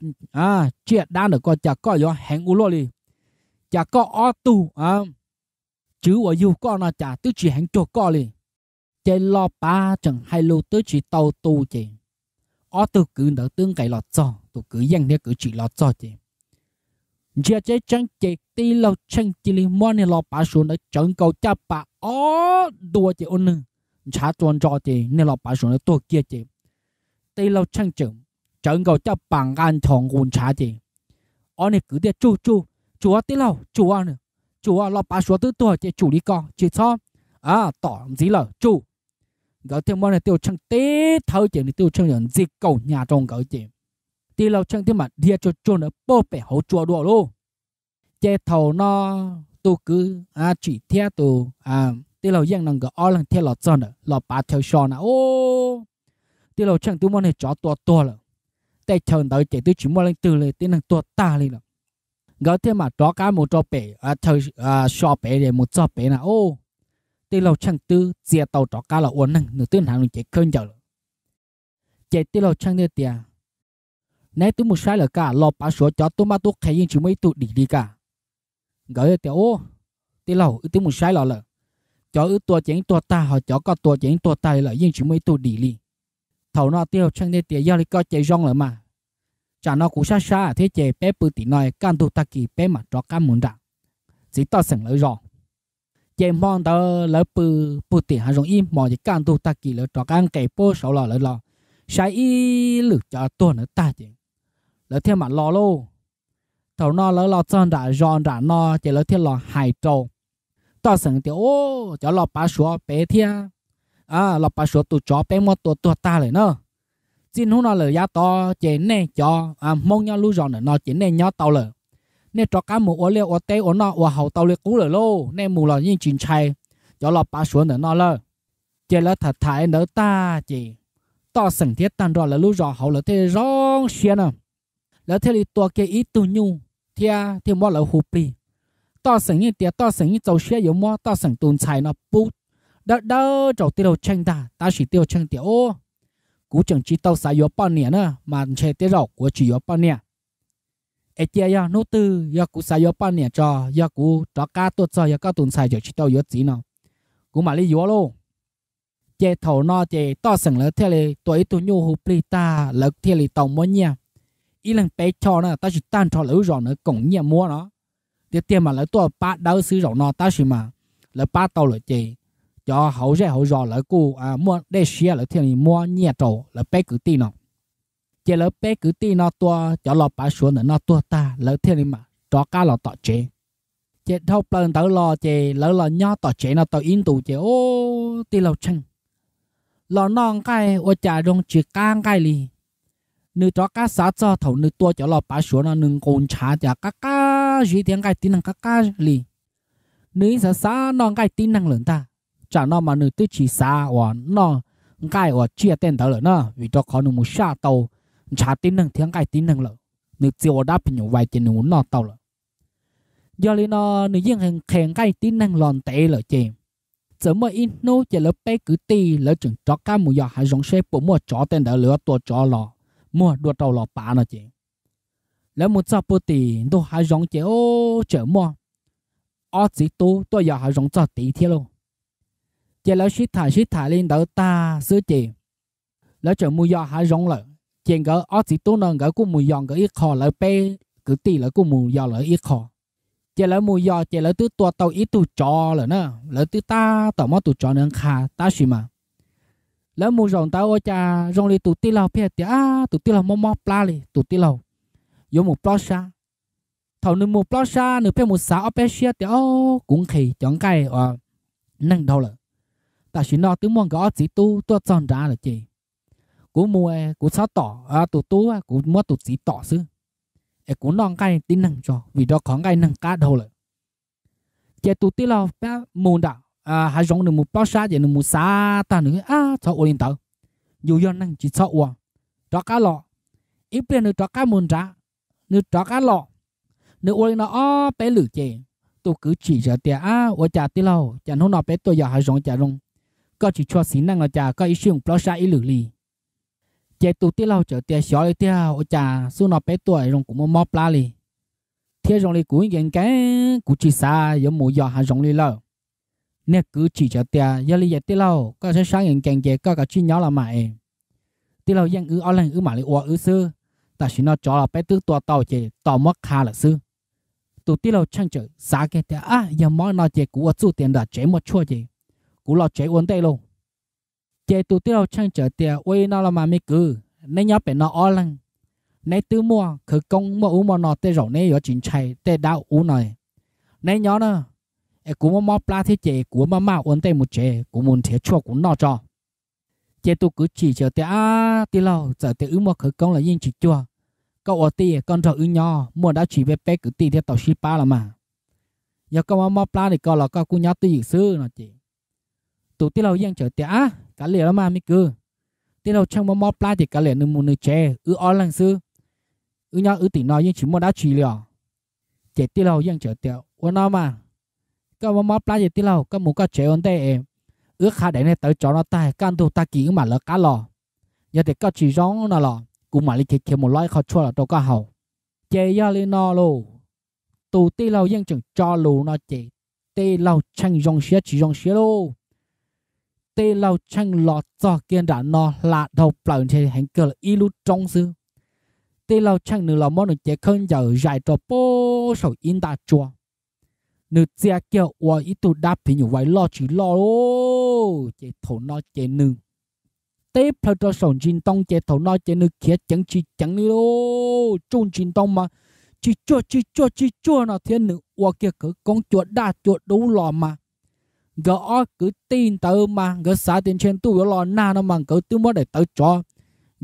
tsiaj dab ntawm koj, cas koj yuav heev ua luaj li? Cas koj ob tug tswv uas yug koj no cas twb tsis heev cuag koj li? Ces los Pav tseem hais lus twb tsis tau tu ces ob tug kwv ntawd twb nqes los txog, tus kwv Yeej thiab kwv Tsim los txog ces ntsia tseeb tseeb ces tij laug Tsheej cia li muab niag los Pav Suav ntawd tsawv nkaus caj pas ob dua ces ua nws ntshav tsua ntso ces niag los Pav Suav ntawd tuag kiag ces tij laug Tsheej tseem tsawv nkaus caj pas nqa nchos nqus ntshav ces ob niag kwv thiaj, Tsuj, tsuj, tsuj tij laug, tsuj, tsuj, los Pav Suav twb tuag ces tsum li ko tsis txhob tom ntxiv lawm, tsuj. Nkawd thiaj muab niag tij laug Tsheej tib thawb ces niag tij laug Tsheej yam ntxi kaum hnyav rau nkawd ces tij laug Tsheej thiaj mam dhia tsuag tsuag ntawd pag pem hauv tsua dua lauj. Ces thaum no tus kwv Tsim thiab tus tij laug Yeej no nkawd ob leeg thiaj los txog ntawm los Pav chaw so na, tij laug Tsheej twb muab niag tsov tua tuag lawm. Tej chaw ntawd ces twb tsis muaj leej twg li, tib neeg tuag tag li lawm. Nkawd thiaj mam rov qab mus rau pem, so pem mus txog pem na, tij laug Tsheej twb txia tau rov qab los ua neeg, nws twb hnav nws cev khaub ncaws lawm. Ces tij laug Tsheej thiaj tias, Neb twb mus saib lawm ka, los Pav Suav cov tub mab tub qhe yeej tsis muaj ib tug dim li ka. Nkawd tias, Tij laug, wb twb mus saib los lawm, cov wb tua ces yeej tuag tag, ho cov koj tua ces yeej tuag tag li lawm, yeej tsis muaj ib tug dim li. Thaum no tij laug Tsheej thiaj tias, Yog li ko ces zoo lawm mas, tsam no kuv sab sab thiab ces peb pw tim no, kaj ntug tag kis peb mam rov qab mus nram txiv Toj Xeem lawv zos. Ces hmo ntawd lawv pw puag tim hav zoov ib hmos ces kaj ntug tag kis lawv rov qab nqes puag saud los, lawv los saib ib lwm cov tuag ntawd tag ces lawv thiaj mam los lauj. Thaum no lawv los txog nram zos nram no ces lawv thiaj los hais rau Toj Xeem tias, Cov los Pav Suav pem thiab los Pav Suav tus tsov peb muab tua tuag tag lawm na. Txij hnub no lawm yav tod ces nej cov Hmoob nyob lub zos ntawm no ces nej nyob tau lawm. Nej rov qab mus ua liaj ua teb ua noj ua haus tau li qub lawm lauj, nej mus los yeej tsis ntshai cov los Pav Suav ntawm no lawm. Ces lawv tham tham ntawd tag ces Toj Xeem thiab tag nrho lawv lub zos hauv lawv thiaj zoo siab na. Lawv thiaj li tua kiag ib tug nyuj thiab thiaj muab lawv hu plig. Toj Xeem yeej tias Toj Xeem yeej txaus siab yuav muab Toj Xeem tus ntxhais no pub dawb dawb rau tij laug Tsheej ntag, tab sis tij laug Tsheej tias, Kuv tseem tsis tau xav yuav poj niam na, mas ntshe tej zaum kuv tsis yuav poj niam. Es cia yog hnub twg yog kuv xav yuav poj niam tso, yog kuv rov qab tuaj txog yog koj tus ntxhais tseem tsis tau yuav txiv no, kuv mam li yuav lauj. Ces thaum no ces Toj Xeem lawv thiaj li tua ib tug nyuj hu plig tag, lawv thiaj li tau muab nyiaj ib leeg peb choj na, tab sis tag nrho lawv lub zos ntawd koom nyiaj muab no. Tiag tiag mas lawv tuaj pab dawb xwb zaum no, tab sis mas lawv pab tau lawm ces cov hauv zej hauv zos lawv kuj muaj dej siab, lawv thiaj li muab nyiaj rau lawv peb kwv tij no. Ces lawv peb kwv tij no tua cov los Pav Suav ntawm no tuag tag, lawv thiaj li mam rov qab los tom tsev. Ces dhau plaws ntawd los ces lawv los nyob tom tsev no tau ib ntus ces, o, tij laug Tsheej los noj nqaij ua cas zoo tsis qab nqaij li. Nws rov qab xav txog thaum nws tua cov los Pav Suav no nws nqus ntshav cas qab qab zib thiab nqaij tib neeg qab qab li. Nws ib xav xav noj nqaij tib neeg lawm ntag. Tsam no mas nws twb tsis xav uas noj nqaij uas tsiaj tej ntawd lawm na, vim rau qhov nws mus saj tau ntshav tib neeg thiab nqaij tib neeg lawm. Nws txia ua dab phim nyuj vais ces nws mus noj tau lawm. Yog li no nws yeej nqhis nqaij tib neeg los ntev lawm ces txawm muaj ib hnub ces lawv peb kwv tij lawv tseem rov qab mus yos hav zoov seb puas muaj tsov tej ntawd, lawv yuav tua tsov los muag dua rau los pav no ces lawv mus txog puag tim ntug hav zoov ces, o, tseem muaj ob txiv tub tuaj yos hav zoov txog tid thiab lauj. Ces lawv sib tham sib tham li ntawd tag xwb ces lawv tseem mus yos hav zoov lawm. Ces nkawd ob txiv tub no nkawd kuj mus yos nkawd ib qho, lawv peb kwv tij lawv kuj mus yos lawv ib qho. Ces lawv mus yos ces lawv twb tua tau ib tug tsov lawm na, lawv twb tab tom muab tus tsov ntawd nqha, tab sis mas lawv mus zaum ntawd ua cas zoo li tus tij laug pheej tias, a, tus tij laug mob mob plab li, tus tij laug yuav mus plob sab. Thaum nws mus plob sab nws pheej mus xav ob peb siab tias, o, kuv nqhis cov nqaij uas neeg dhau lawm, tam sim no twb muaj nkawd ob txiv tub tuaj txog nrad lawm ces kuv mus, kuv txhob tom tus tub, kuv muab tus txiv tom xwb, es kuv noj nqaij tib neeg tso, vim rau qhov nqaij neeg qab dhau lawm. Ces tus tij laug pab mus nram hav zoov, nws mus plob sab ces nws mus xav tag nws, a, txhob ua li ntawd, yus yog neeg tsis txhob ua. Rov qab los, ib pliag nws rov qab mus nrad, nws rov qab los, nws ua li no ob peb lwm ces tus kwv Tsim tias, a, ua cas tij laug, cas hnub no peb tuaj yos hav zoov cas zoo koj tsis tshua xis neej los cas koj ib sij mus plaub sab ib lwm li. Ces tus tij laug txawm tias, xyov li tiag, ua cas xub no peb tuaj zoo kuv muaj mob plab li, thiab zoo li kuv nkees nkees kuv tsis xav yuav mus yos hav zoov li lawm. Niag kwv tsim txawm tias, yog li ces tij laug koj saib sab nkees nkees ces koj kav tsij nyob los mas es, tij laug yeej wb ob leeg wb mam li ua wb xwb, tam sim no tsov los peb twb tua tau ces tos muab qha lawm xwb. Tus tij laug Tsheej txawm xav kiag tias, ab, yog mob no ces kuv ua txuj tias nram tsev muaj tshuaj ces kuv los tsev ua ntej lauj. Ces tus tij laug Tsheej txawm tias, ua li no los mas me kwv, neb nyob pem no ob leeg, neb twb muaj khawv koob muaj ub muaj no, tej zaum neb yuav tsis ntshai tej dab ub no. Neb nyob na, es kuv muaj mob plab thiab ces kuv maj maj ua ntej mus tsev, kuv mus nrhiav tshuaj kuv noj tso. Ces tus kwv tsim txawm tias, ab, tij laug, txawm tias wb muaj khawv koob los yeej tsis cuag, koj ua tij koj nrog wb nyob, muaj dab tsi peb peb kwv tij thiab tau sib pab los mas. Yog koj muaj mob plab li ko los koj kuj nyob twj ywm xwb no ces tus tij laug Yeej txawm tias, ab, kav liam los mas me kwv, tij laug Tsheej muaj mob plab ces kav liam nws mus nws tsev, wb ob leeg xwb, wb nyob wb tim no yeej tsis muaj dab tsi li os. Ces tij laug Yeej txawm tias, ua no mas, koj muaj mob plab ces tij laug koj mus koj tsev ua ntej es, wb qha daim niag tawv tsov no tag kaj ntug tag kis wb mam lawv qab los. Yog tias koj tsis zoo no los kuv mam li khiav khiav mus lob ib qho tshuaj los rau koj haus. Ces yog li no lauj, tus tij laug Yeej tseem tso lus no ces tij laug Tsheej zoo siab tsis zoo siab lauj. Tij laug Tsheej los txog kiag nram no hla dhau plaws ntshe heev kawg lawm ib lub roob xwb. Tij laug Tsheej nws los muab nws cev khaub ncaws zais rau pem saum ib ntaj tsua, nws txia kiag ua ib tug dab phim nyuj vais loj tsis loj lauj. Ces thaum no ces nws teb plhaw rau saum ntsis ntoo ces thaum no ces nws khiav ceev tsis ceev li lauj. Tsuj ntsis ntoo mas tsis tsuag tsis tsuag tsis tsuag no thiab nws ua kiag khawv koob cua daj cua dub los mas, nkawd ob kwv tij ntawd mas nkawd xav tias ntshe ntuj yuav los nag no mas nkawd twb muab daim tawv tsov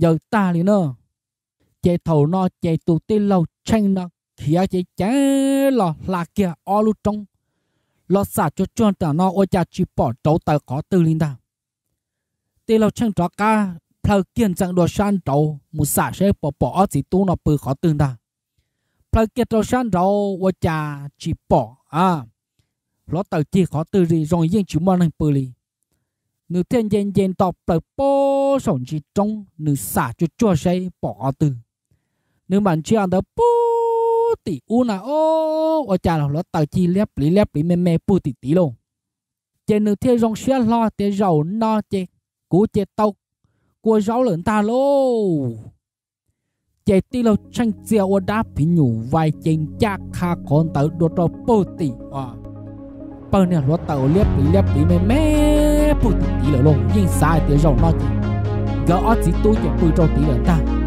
yaws tag li na. Ces thaum no ces tus tij laug Tsheej no khiav ceev ceev los hla kiag ob lub roob, los xam tsuag tsuag tam no ua cas tsis pom rauv taws qhov twg li ntag. Tij laug Tsheej rov qab plhaw kiag ntxeev dua sab nraud mus xam saib puas pom ob txiv tub no pw qhov twg ntag. Plhaw kiag rau sab nraud ua cas tsis pom hluav taws cig qhov twg li, zoo yeej tsis muaj neeg pw li. Nws thiaj nce nce nto plaws pem saum ntsis roob, nws xam tsuag tsuag saib pom qhov twg. Nws mam ntsia ntawd pem tim ub na, o, ua cas hluav taws cig liab pliv liab pliv me me puag tim tid lauj. Ces nws thiaj zoo siab hlo tias zaum no ces kuv ces tau kua zaub lawm ntag lauj. Ces tij laug Tsheej txia ua dab phim nyuj vais ces ncaj qha qhov ntawd dua rau puag tim pawg niag hluav taws uas liab pliv liab pliv me me puag tim tid lawm lauj. Yeej xav hais tias zaum no ces nkawd ob txiv tub ces pw rau tid lawm ntag.